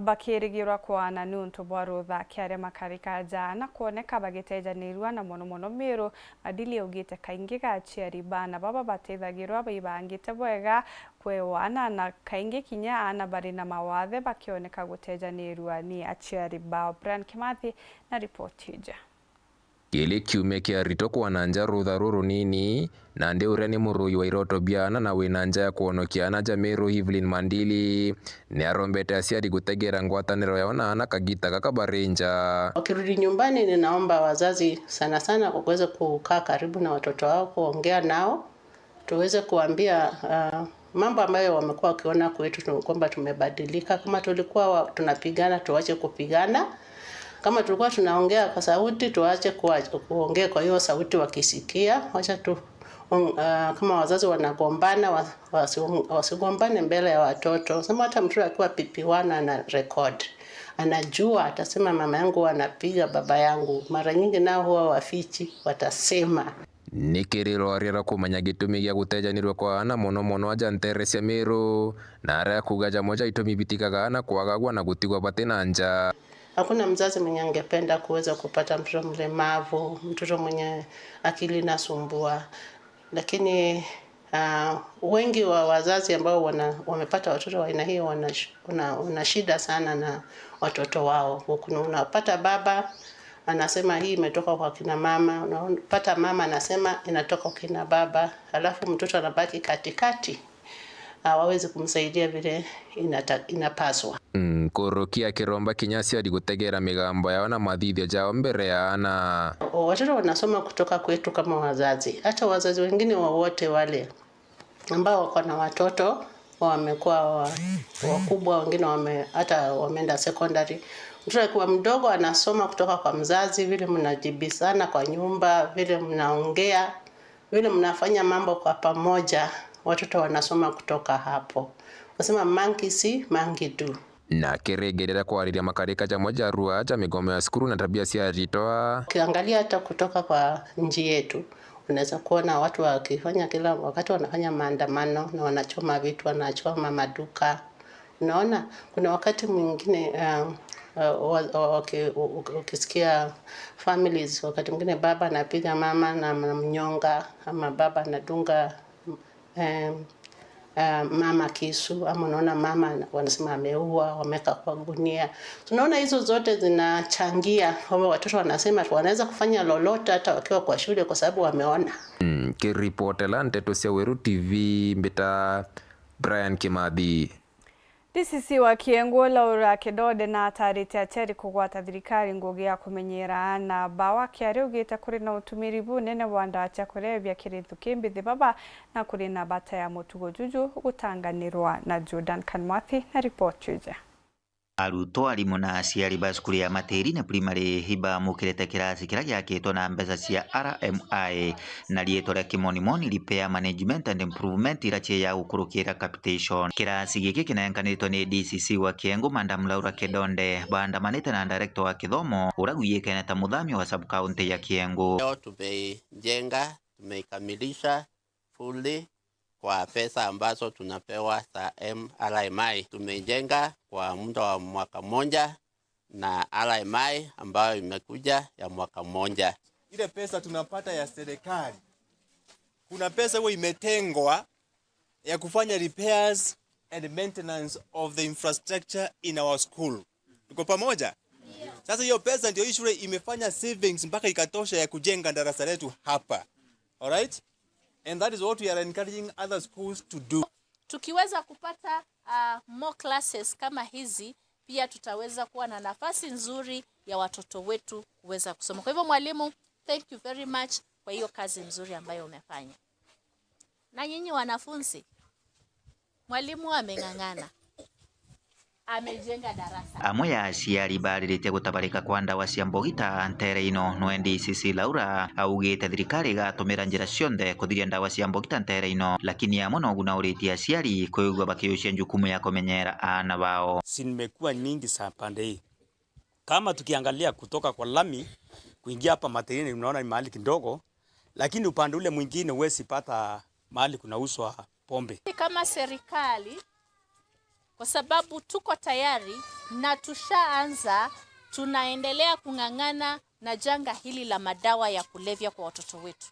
bakirigirwa kwana niuntu bwa rutha kiaria makarika ja aana kwoneka bagitejanirua na mono mono Miru. Madili augite kaingi ga aciari baana baba batithagirwa baibangite bwega kwewa aana, na kaingi kinya aana bari na mawathe bakioneka gutejanirua ni aciari bao. Brian Kimathi na ripoti iji. Giri kiumia kia Rito kwana nja rutha rurunini, nandi uria ni murui wa iroto bia aana na wina nja ya kwonokia aana ja Miru, Evelyn Mandili, ni arombete aciari gutegera ngwataniro yao na aana kagita gaka bari nja. Wakirudi nyumbani, ninaomba wazazi sana sana kuweza kukaa karibu na watoto wao, kuongea nao, tuweze kuambia, ah, mambo ambayo wamekuwa wakiona kwetu tu-, kwamba tumebadilika. Kama tulikuwa wa-, tunapigana, tuache kupigana. Kama tulikuwa tunaongea kwa sauti, tuache kuwa-, kuongea kwa hiyo sauti wakisikia. Wacha tu, um, ah, kama wazazi wanagombana, wa-, wasi-, wasigombane mbele ya watoto. Sema hata mtoto akiwa P P one ana record. Anajua, atasema, "Mama yangu anapiga baba yangu." Mara nyingi nao huwa wafichi, watasema. Ni kiri rwaria rwa kumenya gitumi gia gutejanirua kwa aana mono mono aja ntere cia Miru, na aria kuuga jamwe ja itumi bitigaga aana kwagagua na gutigwa bati na nja. Hakuna mzazi mwenye angependa kuweza kupata mtoto mlemavu, mtoto mwenye akili inasumbua. Lakini, ah, wengi wa wazazi ambao wana-, wamepata watoto wa aina hiyo wana sh-, wana, wana shida sana na watoto wao. Kuna, unapata baba anasema hii imetoka kwa kina mama, unapata mama anasema inatoka kwa kina baba, alafu mtoto anabaki katikati, hawawezi kumsaidia vile inata-, inapaswa. Nkuruki akiromba kinya aciari gutegera migambo yao na mathithio jao mbere ya aana. Watoto wanasoma kutoka kwetu kama wazazi. Hata wazazi wengine wowote wale ambao wako na watoto wamekuwa wa-, wakubwa, wengine wame-, hata wameenda secondary. Mtoto akiwa mdogo anasoma kutoka kwa mzazi, vile mnajibizana kwa nyumba, vile mnaongea, vile mnafanya mambo kwa pamoja, watoto wanasoma kutoka hapo. Wasema, "Monkey see, monkey do." Na akiregereria kwariria makarika jamwe ja rua ja migomo ya cukuru na tabia cia ritwa. Ukiangalia hata kutoka kwa nchi yetu, unaweza kuona watu wakifanya, kila wakati wanafanya maandamano na wanachoma vitu, wanachoma maduka. Unaona, kuna wakati mwingine, um, uh, wa-, wa-, waki-, u-, u-, ukisikia families, wakati mwingine baba anapiga mama na anamnyonga, ama baba anadunga, um, uh, mama kisu, ama unaona mama ana-, wanasema ameua, wameweka kwa gunia. Tunaona hizo zote zinachangia kwamba watoto wanasema wanaweza kufanya lolote hata wakiwa kwa shule kwa sababu wameona. Mm, kiripotela Nteto cia Weru T V, mbita Brian Kimathi. D C C wa Kiengu, Laura Kidode, natarite aciari kugwata thirikari ngugi ya kumenyera aana bao. Akiaria augite kuri na utumiri bunene bwa ndawa cia kurebia kiri nthuki mbithi baba, na kuri na bata ya mutugo juju gutanganirwa na Jordan Kanmwathi na ripoti iji. Arutwo, arimu na aciari ba cukuru ya Matirine Primary ibamukirite kirasi kiria giakitwe na mbeca cia R M I na riitwa ria Kimonimoni Repair Management and Improvement, iria cia gukurukira capitation. Kirasi giki kinenkanitwe ni D C C wa Kiengu, Madam Laura Kedonde, baandamanite na director wa kithomo, uria guyikene ta Muthami wa sub-county ya Kiengu. Leo tumeijenga, tumeikamilisha fully kwa pesa ambazo tunapewa za M R M I. Tumeijenga kwa muda wa mwaka moja na R M I ambayo imekuja ya mwaka moja. Ile pesa tunapata ya serikali, kuna pesa huwa imetengwa ya kufanya repairs and maintenance of the infrastructure in our school. Tuko pamoja? Sasa hiyo pesa ndio hii shule imefanya savings mpaka ikatosha ya kujenga darasa letu hapa. All right? And that is what we are encouraging other schools to do. Tukiweza kupata, uh, more classes kama hizi, pia tutaweza kuwa na nafasi nzuri ya watoto wetu kuweza kusoma. Kwa hivyo, mwalimu, thank you very much kwa hiyo kazi nzuri ambayo umefanya. Na nyinyi wanafunzi, mwalimu ameng'ang'ana. Amejenga darasa. Amwe ya aciari bariritie gutabarika kwa ndawa cia mbogita ntere ino, nwe D C C Laura augite thirikari igatumira njira cionthe kuthiria ndawa cia mbogita ntere ino, lakini amwe nogu nauritie aciari kwigua bakiucia njukumu ya kumenyera aana bao. Si nimekuwa nyingi sa pande hii. Kama tukiangalia kutoka kwa lami kuingia hapa Matirine, unaona ni mahali kidogo, lakini upande ule mwingine huwezi pata mahali kunauzwa pombe. Kama serikali, kwa sababu tuko tayari na tushaanza, tunaendelea kung'ang'ana na janga hili la madawa ya kulevya kwa watoto wetu.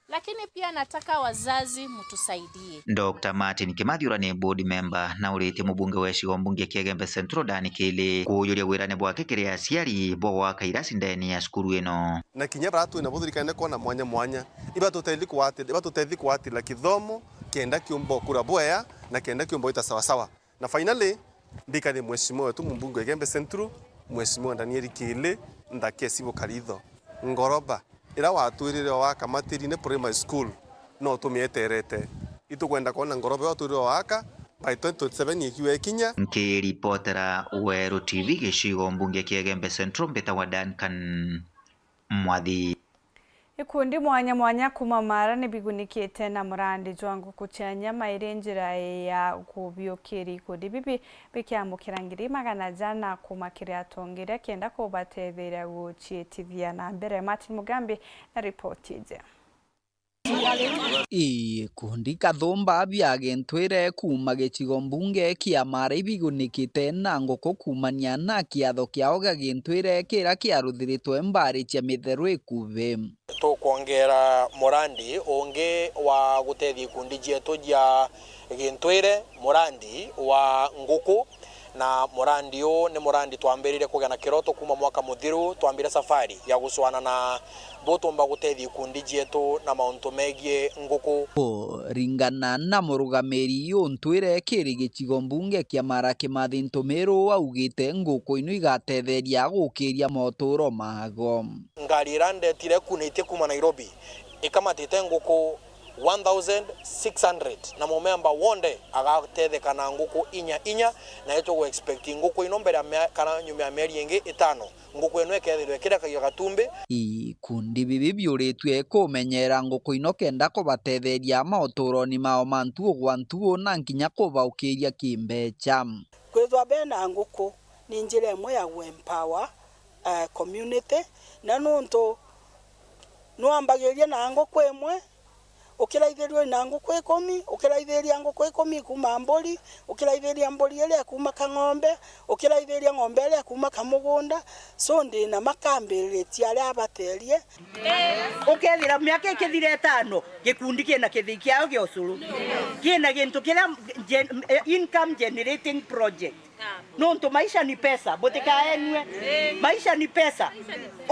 Lakini pia nataka wazazi mtusaidie. Doctor Martin Kimathi, uria ni board member na uritie mubunge wa gicigo mbunge kia Igembe Central, Dan Kili, kuujuria wirane bwake kiri aciari bwa gwaka irasi ndene ya cukuru ino. Na kinya baria twina bo thirikari kwona mwanya mwanya, ibatutethi kwati-, ibatutethi kwatira kithomo kenda kiumba ukura bwea na kenda kiumba gwita sawasawa. Na finally, ndikanie mheshimiwa wetu mumbunge wa Igembe Central, mheshimiwa Daniel Kili, nthakesi bukaritho. Ngoroba iria watwirire waka Matirine Primary School, no tumieterete. Itukwenda kwona ngoroba iria watwirire waka by twenty twenty-seven ikiwa ikinya. Nkiripotera Weru T V gicigo mbunge kia Igembe Central, mbitagwa Duncan Mwathi. Ikundi mwanya mwanya kuuma Mara ni bigunikite na murandi jwa nguku cia nyama iri njira ya kubiukiria. Ikundi bibi bikiamukira ngiri magana jana kuuma kiri atongeria kenda kubatetheria guciitithia na mbere. Martin Mugambi na ripoti iji. Ikundi kathumba bia gintwire kuuma gicigo mbunge kia Mara ibigunikite na nguku kuumania na kiatho kiao gia gintwire kiria kiaruthiritwe mbari cia mitheru ikuvi. Tukwongera murandi ungi wa gutethia ikundi cietu cia gintwire, murandi wa nguku. Na murandi uu ni murandi twambiririe kugia na kiroto kuuma mwaka muthiru, twambire safari ya gucwana na butumba gutethia ikundi cietu na mauntu megii nguku. Kuringana na murugamiri untwire kiri gicigo mbunge kia Mara Kimathi Ntumiru, augite nguku ino igatetheria gukiria moturo mago. Ngari ira ndetire ikuunitie kuuma Nairobi ikamatite nguku one thousand six hundred, na mumemba wonthe agatetheka na nguku inya inya, na itugu expect nguku ino mbere ya mea-, kana nyuma ya mieri ingi itano, nguku ino ikethirwa ikirekagia gatumbi. Ikundi bibi biuritue kumenyera nguku ino kenda kubatetheria mauturoni mao ma ntugu gwa ntugu na nkinya kubaukiria kimbecha. Kwithwa bena nguku ni njira imwe ya gu empower, eh, community, na nuntu nwambagiria na nguku imwe, ukiraithiria na nguku ikumi, ukiraithiria nguku ikumi kuuma mburi, ukiraithiria mburi iria kuuma kang'ombe, ukiraithiria ng'ombe iria kuuma kamugunda. So, ndi na makambiritie aria abaterie. Ukethira miaka ikithira itano, gikundi kina kithii kiao gia ucuru, kina gintu kiria gen-, income generating project. Nontu maisha ni pesa, butikaenue. Maisha ni pesa.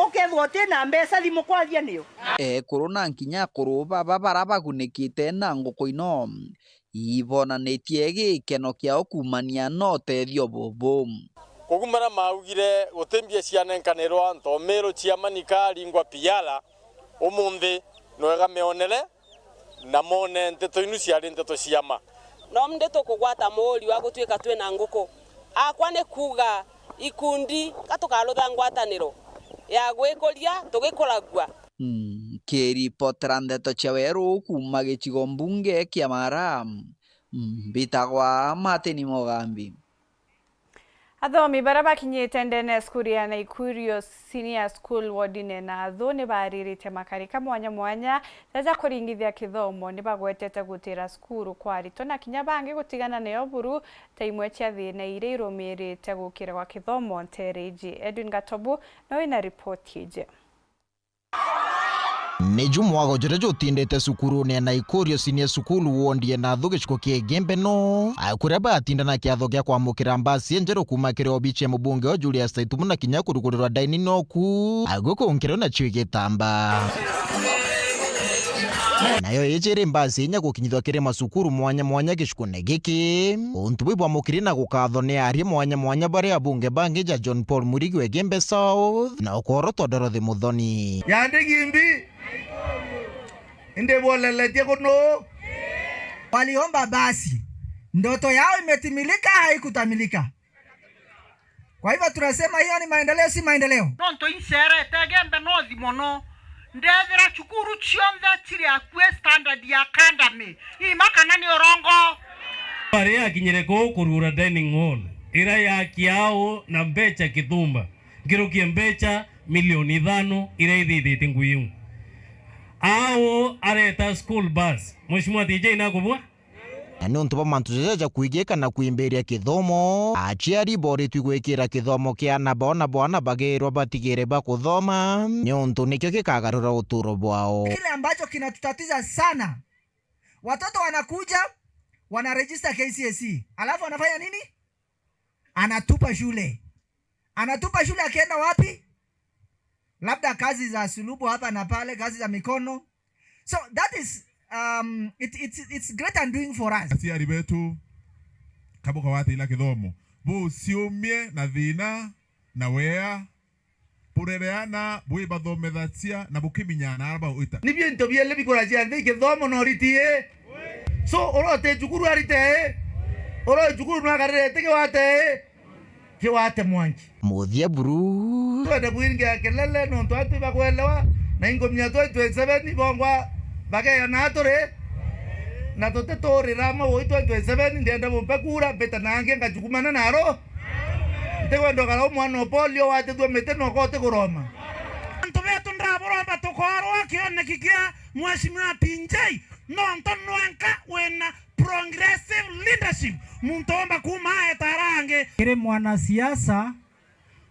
Ukethwa uti na mbeca, thimu kwaria niyo. Ekuru na nkinya akuru baba bara bagunikite na nguku ino, ibonanitie gikeno kiao kuumania na utethio bubu. Kuuma baria maugire guti mbia cianenkanirwa, Ntomiru ciama nikaringwa piara, umunthi nwega mionere, na mone nteto inu ciari nteto cia ma. No ndi tukugwata muuri wa gutwika twina nguku. Akwa ni kuuga ikundi ka tukarutha ngwataniro ya gwikuria tugikuragua. Nkiripotera ndeto cia Weru kuuma gicigo mbunge kia Mara, mbitagwa Martin Mugambi. Athomi baria bakinyite ndene ya cukuru ya Naikurio Senior School wodine Nathu ni baariritie makarika mwanya mwanya jaja kuringithia kithomo. Ni bagwetete gutira cukuru kwa aritwa na kinya bangi gutigana nayo buru ta imwe cia thina iria irumirite gukira gwa kithomo ntere iji. Edwin Gatobu no wina ripoti iji. Ni ju mwago juria jutindite cukurune ya Naikurio Senior School wondi ya Nathu gicigo kia Igembe no, a, kuria batinda na kiatho gia kwamukira mbasi njeru kuuma kiri obici ya mubunge o Julius Taitumu na kinya kurugurirwa ndaini noku, a, guku nkiro nacio igitamba. Nayo iji iri mbasi inya gukinyithwa kiri macukuru mwanya mwanya gicigune giki. Untu bwi bwamukiri na gukatho ni aria mwanya mwanya baria abunge bangi ja John Paul Mwirigi wa Igembe South na ukorotwa Dorothy Muthoni. Yandi Gimbi, indi bwoleletie kunu? Waliomba basi, ndoto yao imetimilika, haikutamilika? Kwa hivyo tunasema hiyo ni maendeleo, si maendeleo? Nontu incerete Igembe North mono, ndethira cukuru cionthe ciri akui standard ya academy, ima kana ni urongo? Aria akinyire kuu kurugura dining hall, ira yakiao na mbecha kithumba, nkirukie mbecha milioni ithano iria ithithitie ngui iu. Au areta school bus. Mheshimiwa D J nakubua? Na niuntu bwa mantu jaja ja kwigika na kwimbiria kithomo, aciari boritwi gwikira kithomo kia ana bao na bwana bagirwa batigire ba kuthoma, niuntu nikio gikagarura uturo bwao. Kile ambacho kinatutatiza sana, watoto wanakuja, wanaregister K C S E, alafu anafanya nini? Anatupa shule. Anatupa shule akienda wapi? Labda kazi za sulubu hapa na pale, kazi za mikono. So that is, um, it, it's, it's great undoing for us. Aciari betu, kabuka watila kithomo, buciumie na thina na wea, burereana bwibathomethacia na bukiminyaga na araba uita. Nibio into biele bikuracia nthi, kithomo na uriti i. So, urote cukuru arite i. Uro cukuru nwakarire ti kiwate i. Kiwate mwanki. Muthia buru. Twende bwingia kelele nontu ati bakwelewa, na inkumenya twenty twenty-seven bongwa bageya na turi. Na tutiturira amwe woi twenty twenty-seven, ndienda bumpe kura, mbite na angi ngajukumana naro. Ntikwenda ukara u mwana o polio watithua miti na ukooti kuroma. Antu betu ndaburomba tukorwa kioneki kia Mheshimiwa P J, nontu nwenka wina progressive leadership, muntu omba kuuma aeta arangi. Kiri mwanasiasa,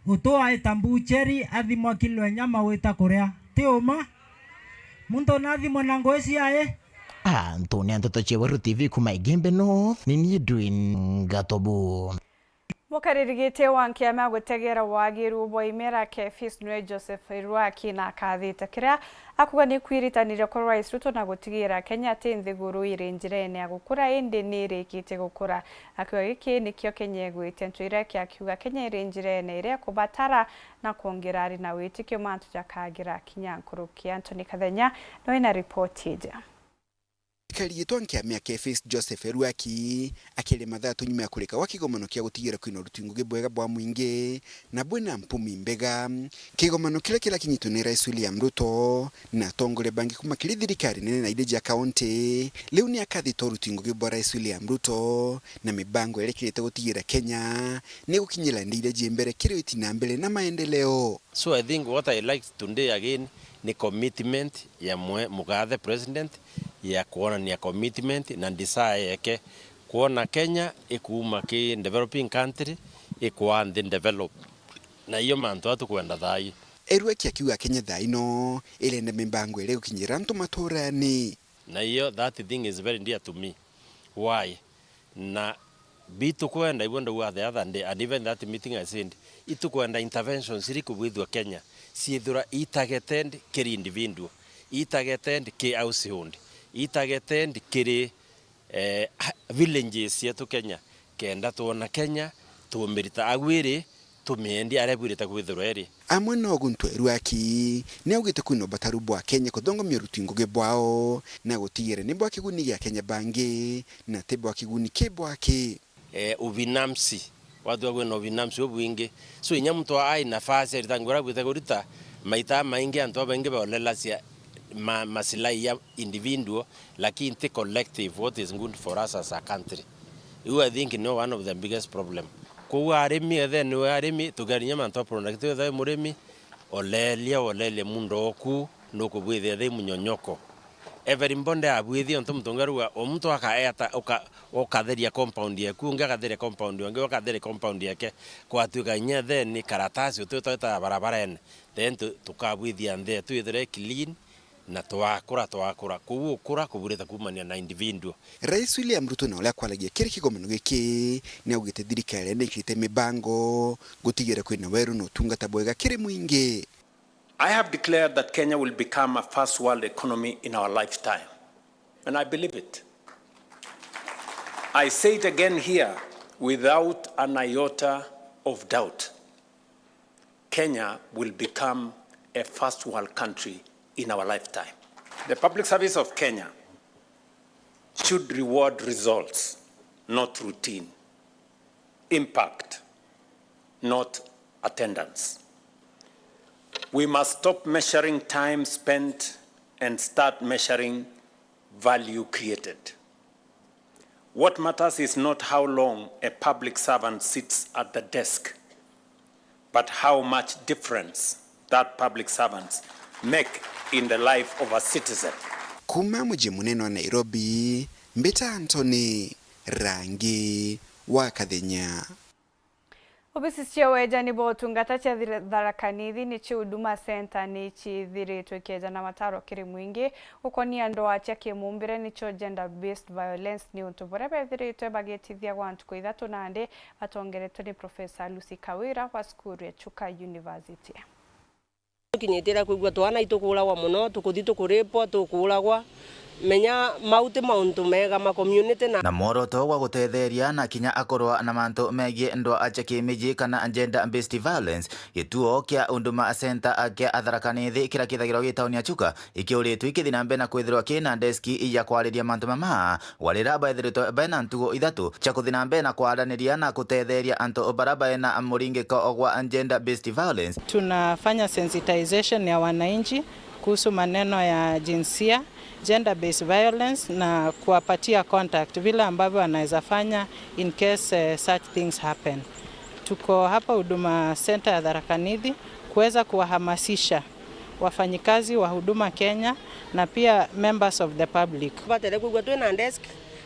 utu aita mbucheri athimwa kilo ya nyama wita kuria. Ti uma? Muntu nathimwa na ngui ciae? Antu ni Nteto cia Weru T V kuma Igembe North, ni nie Edwin Gatobu. Mukariri giti wa nkiama ya gutegera wagiru bwa imera Kefis niwe Joseph Ruaki na akathite kiria akuga ni kwiritaniria kwa Rais Ruto na gutigira Kenya ti nthiguru iri njirene ya gukura indi ni irikitie gukura. Akiuga giki nikio Kenya igwite ntu iria akiuga Kenya iri njirene iria kubatara na kwongera ari na witikio mantu jakagira kinya nkuruki. Anthony Kathenya niwe na ripoti ija. Kariitwa nkiama ya Kefis Joseph Eruaki akiri mathaa tu nyuma ya kurika gwa kigomano kia gutigira kwina uruti ngugi bwega bwa mwingi na bwina mpumi mbega. Kigomano kiria kirakinyitwe ni Rais William Ruto na atongoria bangi kuma kiri thirikari nene na iria cia kaunti, riu ni akathitwa uruti ngugi bwa Rais William Ruto na mibango iria ikirite gutigira Kenya ni gukinyira nthi iria cie mbere kiri uti na mbere na maendeleo. So I think what I like today again ni commitment ya mwe-, mugathe president ya kuonania commitment na desire yake kuona Kenya ikuuma ki developing country ikwaa nthi develop. Na iyo mantu aa tukwenda thaai. Eruaki akiuga Kenya thaa ino irenda mibango iria igukinyira antu maturani. Na iyo, that thing is very dear to me. Why? Na bitukwenda, even the other day, and even that meeting I said, itukwenda interventions iriku bwithua Kenya ciithirwa i targeted kiri individual, i targeted ki household, i targeted kiri, eh, villages cietu Kenya, kenda twona Kenya tumirita agwiri, tumiendie aria bwirite kwithirwa iri. Amwe no guntu Eruaki ni augite kwina ubataru bwa Kenya kuthongomia uruti ngugi bwao na gutigira ni bwa kiguni gia Kenya bangi na ti bwa kiguni ki bwaki. Eh, ubinafsi. Watu kwina ubinafsi ubwingi. So inya muntu ai nafasi arita ngugi uria bwite kurita, maita maingi antu abaingi baolelacia ma-, masilai ya individual, lakini ti collective, what is good for us as a country. Iu I think no one of the biggest problem. Kwou arimi, ethe niwe arimi, tukerinya mantu a product, ethe murimi, olelia, olelia mundo oku, nukubwithia thi munyonyoko. Everybody abwithia, ontu muntu ungi aruga, o muntu akaeta, uka-, ukatheria compound yeku, ungi akatheria compound, ungi ukatheria compound yake. Kwatuika inya then karatasi uti utaweta barabarene. Then tu-, tukabwithia nthi yetu ithire clean, na twakura, twakura. Kwou ukura kuburite kuumania na individual. Rais William Ruto na uria akwaragia kiri kigomano giki, ni augite thirikari ni ikirite mibango gutigira kwina weru na utungata bwega kiri mwingi. I have declared that Kenya will become a first world economy in our lifetime. And I believe it. I say it again here without an iota of doubt. Kenya will become a first world country in our lifetime. The public service of Kenya should reward results, not routine, impact, not attendance. We must stop measuring time spent and start measuring value created. What matters is not how long a public servant sits at the desk, but how much difference that public servant make in the life of a citizen. Kuuma muji munene wa Nairobi, mbita Anthony Rangi wa Kathenya. Obisi cia wejani bwa utungata cia Thir-, Tharaka Nithi nicio Huduma Centre ni cithiritwe ikieja na mataro kiri mwingi gukonia ndwaa cia kimumbire nicio gender based violence, ni untu buria bethiritwe bagitithia gwa ntuku ithatu nandi batongeretwe ni Professor Lucy Kawira wa cukuru ya Chuka University. Tukinyitire kwigua twana itukuuragwa mono, tukuthi tukuripwa, tukuuragwa. Menya mau ti mauntu mega ma community na. Na mworoto gwa gutetheria na kinya akorwa na mantu megie ndwaa cia kimiji kana gender based violence, gituo kia Huduma Centre kia Tharaka Nithi kiria kithagirwa gi tauni ya Chuka ikiuritwe ikithi na mbere na kwithirwa kina deski ya kwariria mantu mama. Warira baithiritwe bena ntugo ithatu cia kuthi na mbere na kwaraniria na kutetheria antu bara baena muringiko gwa gender based violence. Tunafanya sensitization ya wananchi kuhusu maneno ya jinsia, gender based violence na kuwapatia contact vile ambavyo wanaweza fanya in case eh, such things happen. Tuko hapa Huduma Center ya Tharaka Nithi kuweza kuwahamasisha wafanyikazi wa Huduma Kenya na pia members of the public. Batere kwigua twina desk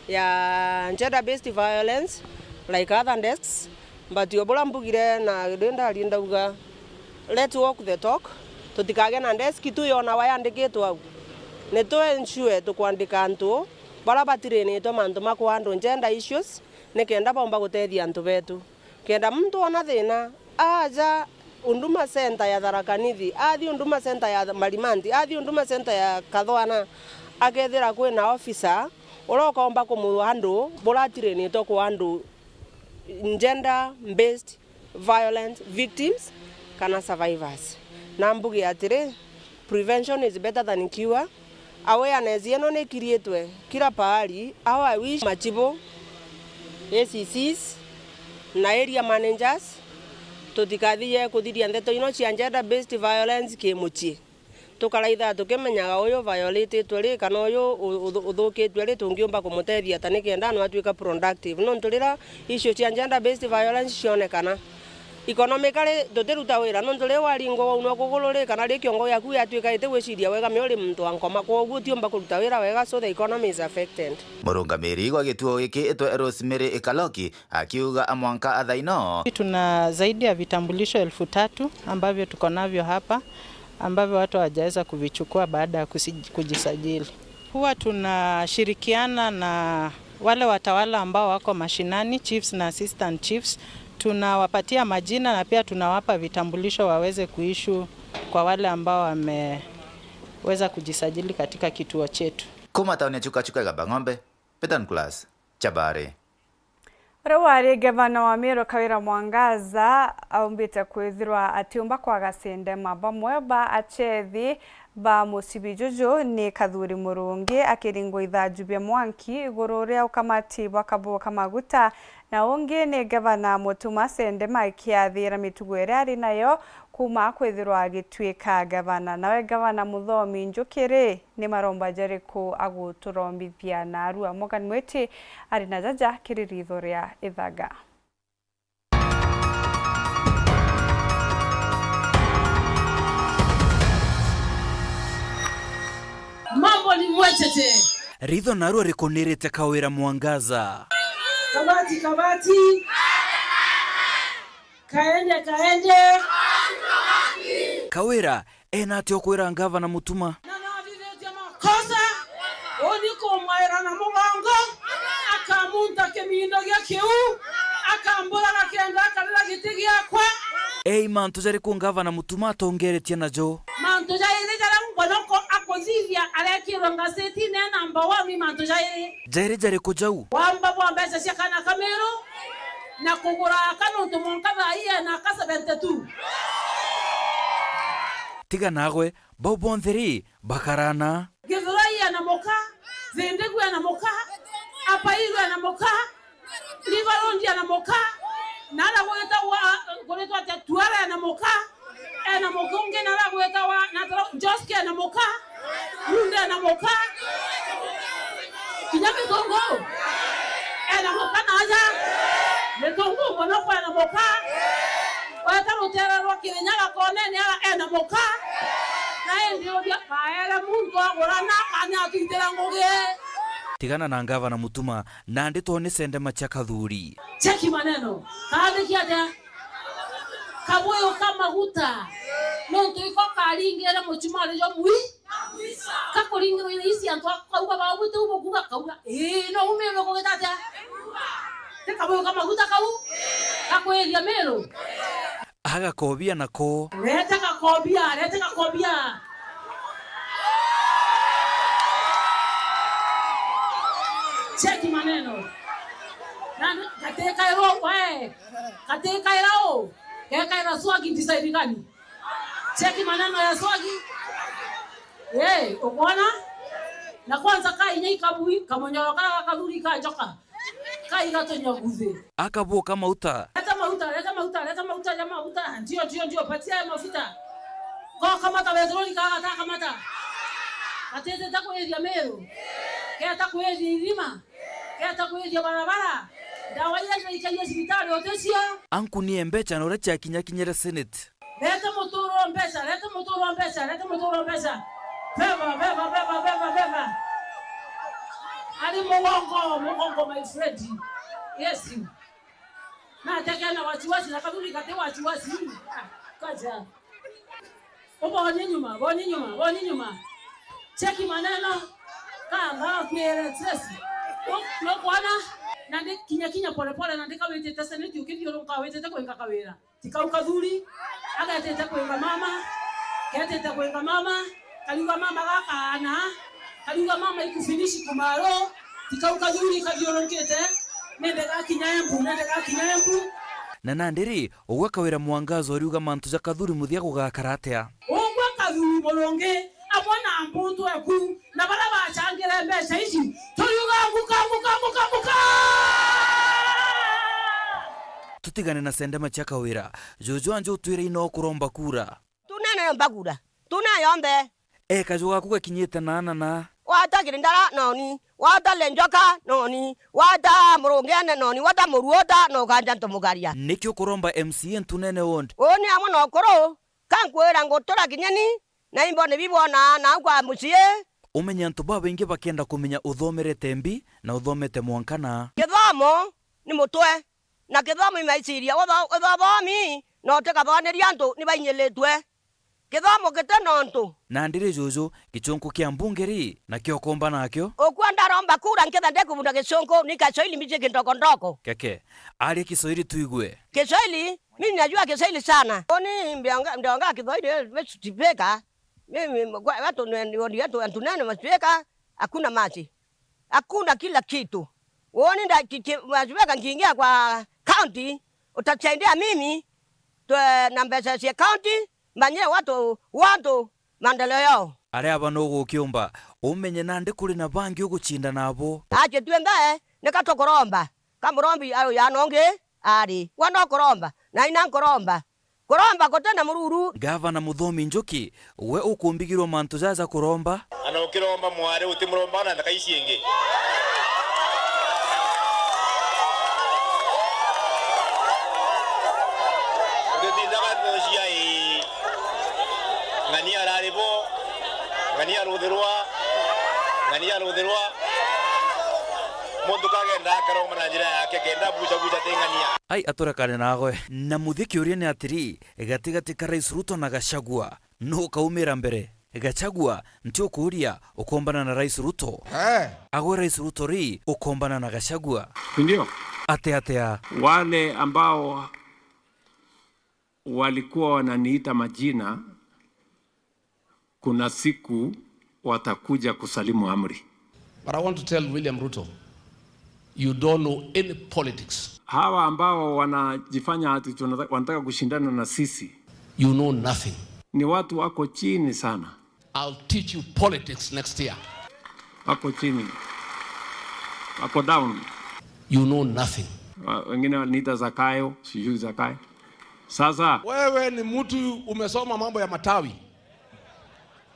ya gender based violence like other desks, but o buria mbugire na ri ndari ndauga, let's walk the talk, tutikage na desk tu yonawa yandikitwe au. Ni tu ensure tukwandika antu bara batirinitwe mantu ma kwa andu gender issues, nikenda baumba gutethia antu betu. Kenda muntu ona thina, aja Huduma Center ya Tharaka Nithi, athi Huduma Center ya Marimanti, athi Huduma Center ya Kathwana, akethira kwina officer uria ukaumba kumurwa andu buria atirinitwe kwa andu gender based violence victims kana survivors. Na mbuge atiri, prevention is better than cure. Awareness ino ni ikiriitwe kila pahali, how I wish machibu, A C Cs na area managers tutikathie kuthiria ndeto ino cia gender based violence ki mucii. Tukaraitha tukimenyaga uyu violatetwe ri kana uyu u-, uthu-, uthukitue ri, tungiumba kumutethia ata nikenda no atuika productive. Nontu rira issue cia gender based violence cionekana, economically tutiruta wira, nontu riria waringwa waunwa kuguru ri, kana ri kiongo giaku giatuika giti gwiciria wega, me uri muntu wa nkoma, kwoguo utiumba kuruta wira wega, so the economy is affected. Murungamiri wa gituo giki itwe Rosemary Kaloki akiuga mwanka thaa ino. Tuna zaidi ya vitambulisho elfu tatu ambavyo tuko navyo hapa, ambavyo watu hawajaweza kuvichukua baada ya kusi-, kujisajili. Huwa tunashirikiana na wale watawala ambao wako mashinani, chiefs na assistant chiefs, tunawapatia majina na pia tunawapa vitambulisho waweze kuissue kwa wale ambao wameweza kujisajili katika kituo chetu. Kuma tauni ya Chuka Chuka Igamba Ng'ombe, Peter Nicholas, Chabari. Uria wari ngavana wa Meru Kawira Mwangaza aumbite kwithirwa atiumba kwaga sindema. Bamwe ba achethi ba mucibi juju ni Kathuri Murungi akiringwa ithaju bia mwanki iguru ria ukamati bwa kabuga ka maguta, na ungi ni ngavana Mutuma Sendema akiathira mitugo iria ari nayo kuma kwithirwa agituika ngavana. Nawe ngavana Muthomi Njuki ri, ni maromba jariku aguturombithia? Narua Morgan Mwiti ari na jaja kiri ritho ria ithaga. Mambo ni mwecheche. Ritho narua rikunirite Kawira Mwangaza. Kabati, kabati. Kaende, kaende. Kawira ena atia ukwira ngavana Mutuma? Na nathithitie makosa, uni kumwaira na mugongo, akamunta kimindo gia kiu, akamburaga kenda akarira giti giakwa. Ei, mantu jariku ngavana Mutuma atongeretie najo? Mantu jairi jaria Mbonoko akuthithia arekirwe ngasitine namba one ni mantu jairi. Jairi jariku jau? Wamba bwa mbeca cia kana ka Meru, na kugura aka nontu mwanka thaa ii ena aka seventy two. Tiga nagwe, bau bonthe ri, bakarana? Githurai ena muka, Zindigu ena muka, Apairu ena muka, Rivarondi ena muka, na ara gwitagwa, kuritwa atia, Tuara ena muka, ena muka ungi na ara gwitagwa, na tara, Joski ena muka, Runda ena muka, kinya Gitungu ena muka na aja, Gitungu Mbonoko ena muka, weta rutere rwa Kirinyaga konene ara ena muka. Nae ndiuria kaere muntu agura na kana atwitira ngugi. Tigana na ngavana Mutuma, nandi twone sendema cia Kathuri. Cheki maneno. Kaandiki atia? Kabuyu ka maguta. Nontu iko karingire muchumari jwa mwi. Kakuringirwe ina isi antu akauga, "Babu, tiu bukuga?" Kauga, "Ii, no umirwe kugita atia?" Ti kabuyu ka maguta kau? Gakwithia Miru? Agakobia nako. Rete gakobia, rete gakobia. Cheki maneno. Na gatikairwo, we. Gatikaira u. Gekaira swagi design gani? Cheki maneno ya swagi. Eh, ukwona? Na kwanza ka inya ikabui, kamunyoro kara gakathuri ka njoka. Kai gatonyaguthi. Akabuka mauta. Leta mauta, leta mauta, leta mauta ya mauta. Ndio, ndio, ndio, patia ya mafuta. Ko kamata Petroli kaga ta kamata. Atete ta kwithia Miru. Keta kwithia irima. Keta kwithia barabara. Ndawa iria ikagia cibitari uticio. Ankunie mbeca na uria ciakinyakinyire Senate. Leta muturo wa mbeca, leta muturo wa mbeca, leta muturo wa mbeca. Beba, beba, beba, beba, beba. Ari mugongo, mugongo, my friend. Yes. Na atekena wasiwasi, na Kathuri kati wasiwasi. Ah, kaja. Ubonye nyuma, bonye nyuma, bonye nyuma. Cheki maneno. Kamba kwire stress. Nukwona? Na ndi kinya kinya pole pole, na ndikawitite Senate ukithiurunka witite kwinga kawira. Ti kau Kathuri, agetite kwinga mama, getite kwinga mama, kariuga mama gakaana, kariuga mama ikufinishi kumaro, ti kau Kathuri kathiurunkite, nende gakinya Embu, nende gakinya Embu. Na nandi ri, ugwe Kawira Mwangaza uriuga mantu ja Kathuri muthia gugakara atia? Ugwe Kathuri Murungi, amwe na mbutu eku, na baria bachangire mbeca ici, turiuga nguka, nguka, nguka, nguka! Tutigane na sendema cia Kawira. Juju anje utwire ino kuromba kura. Tunene mbagura. Tuna yonthe. Eka jugaku gakinyite na na na. Wata kirindara noni. Wata lenjoka noni. Wata murungene noni. Wata muruota no kanja ntumugaria. Niki ukuromba M C A Ntunene ward? Uni amwe no kuru. Kankwira ngutura kinyeni. Na imbone bibona na kwa mucii. Umenye antu babaingi bakenda kumenya uthomerete mbi na uthomete mwanka na. Kithomo ni mutwe, na kithomo ni maiciria. Utho-, uthobomi na utikathoniria antu ni bainyilitwe. Kithomo giti nontu. Na ndiri juju, gichunku kia mbunge ri, na kio komba nakio? Ukua ndaromba kura nketha ndikubunda gichunku, ni Kiswahili mbichi kindoko ndoko. Keke, aria Kiswahili tuigue. Kiswahili Mimi najua Kiswahili sana. Oni ndionga, ndionga Kiswahili, Mister Speaker. Mimi kwa watu ni, ni, ni watu, watu nene, Mister Speaker, hakuna maji. Hakuna kila kitu. Oni nda ki-, ki-, Mister Speaker, nkiingia kwa county, utasaidia mimi, twe, na mbeca cia county, manyie watu, watu maendeleo yao. Aria aba nugukiumba, umenye nandi kuri na bangi uguchinda nabo. Aje tuenthe, nika tukuromba. Ka murombi ayo ya nongi ari. Gwa no kuromba, na ina nkuromba. Kuromba guti na mururu. Gavana Muthomi Njuki, we ukumbigirwa mantu jaja kuromba? Ana ukiromba mwari, utimuromba na nthaka ici ingi. Utitindaga ndocia ii. Ng'ania arari bo, ng'ania ruthirwa, ng'ania ruthirwa. Muntu kagenda akaromba na njira yake, kenda buca buca ti ng'ania. Ai, aturekane nagwe. Na muthiki uria ni atiri, gatigati ka Rais Ruto na Gachagua, nu ukaumira mbere? Gachagua, nti ukuuria, ukombana na Rais Ruto? Eh. Agwe Rais Ruto ri, ukombana na Gachagua? Ndio. Ate atia? Wale ambao walikuwa wananiita majina, kuna siku watakuja kusalimu amri. But I want to tell William Ruto, you don't know any politics. Hawa ambao wanajifanya ati tunataka, wanataka kushindana na sisi, you know nothing. Ni watu wako chini sana. I'll teach you politics next year. Wako chini. Wako down. You know nothing. Wa-, wengine wanaita Zakayo, sijui Zakayo. Sasa wewe ni mtu umesoma mambo ya matawi.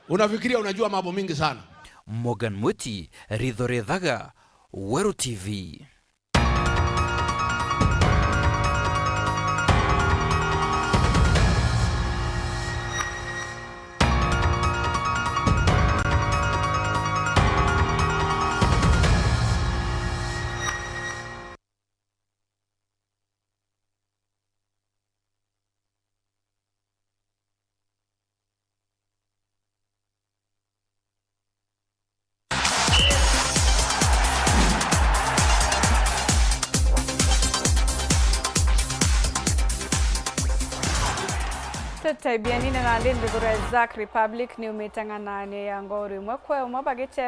Unafikiria unajua mambo mingi sana. Morgan Mwiti, Ritho Rithaga, Weru T V. Taibianine nandi nthiguru ya Czech Republic niumite ng'anani ya ngooru imwe kwa imwe bagichethera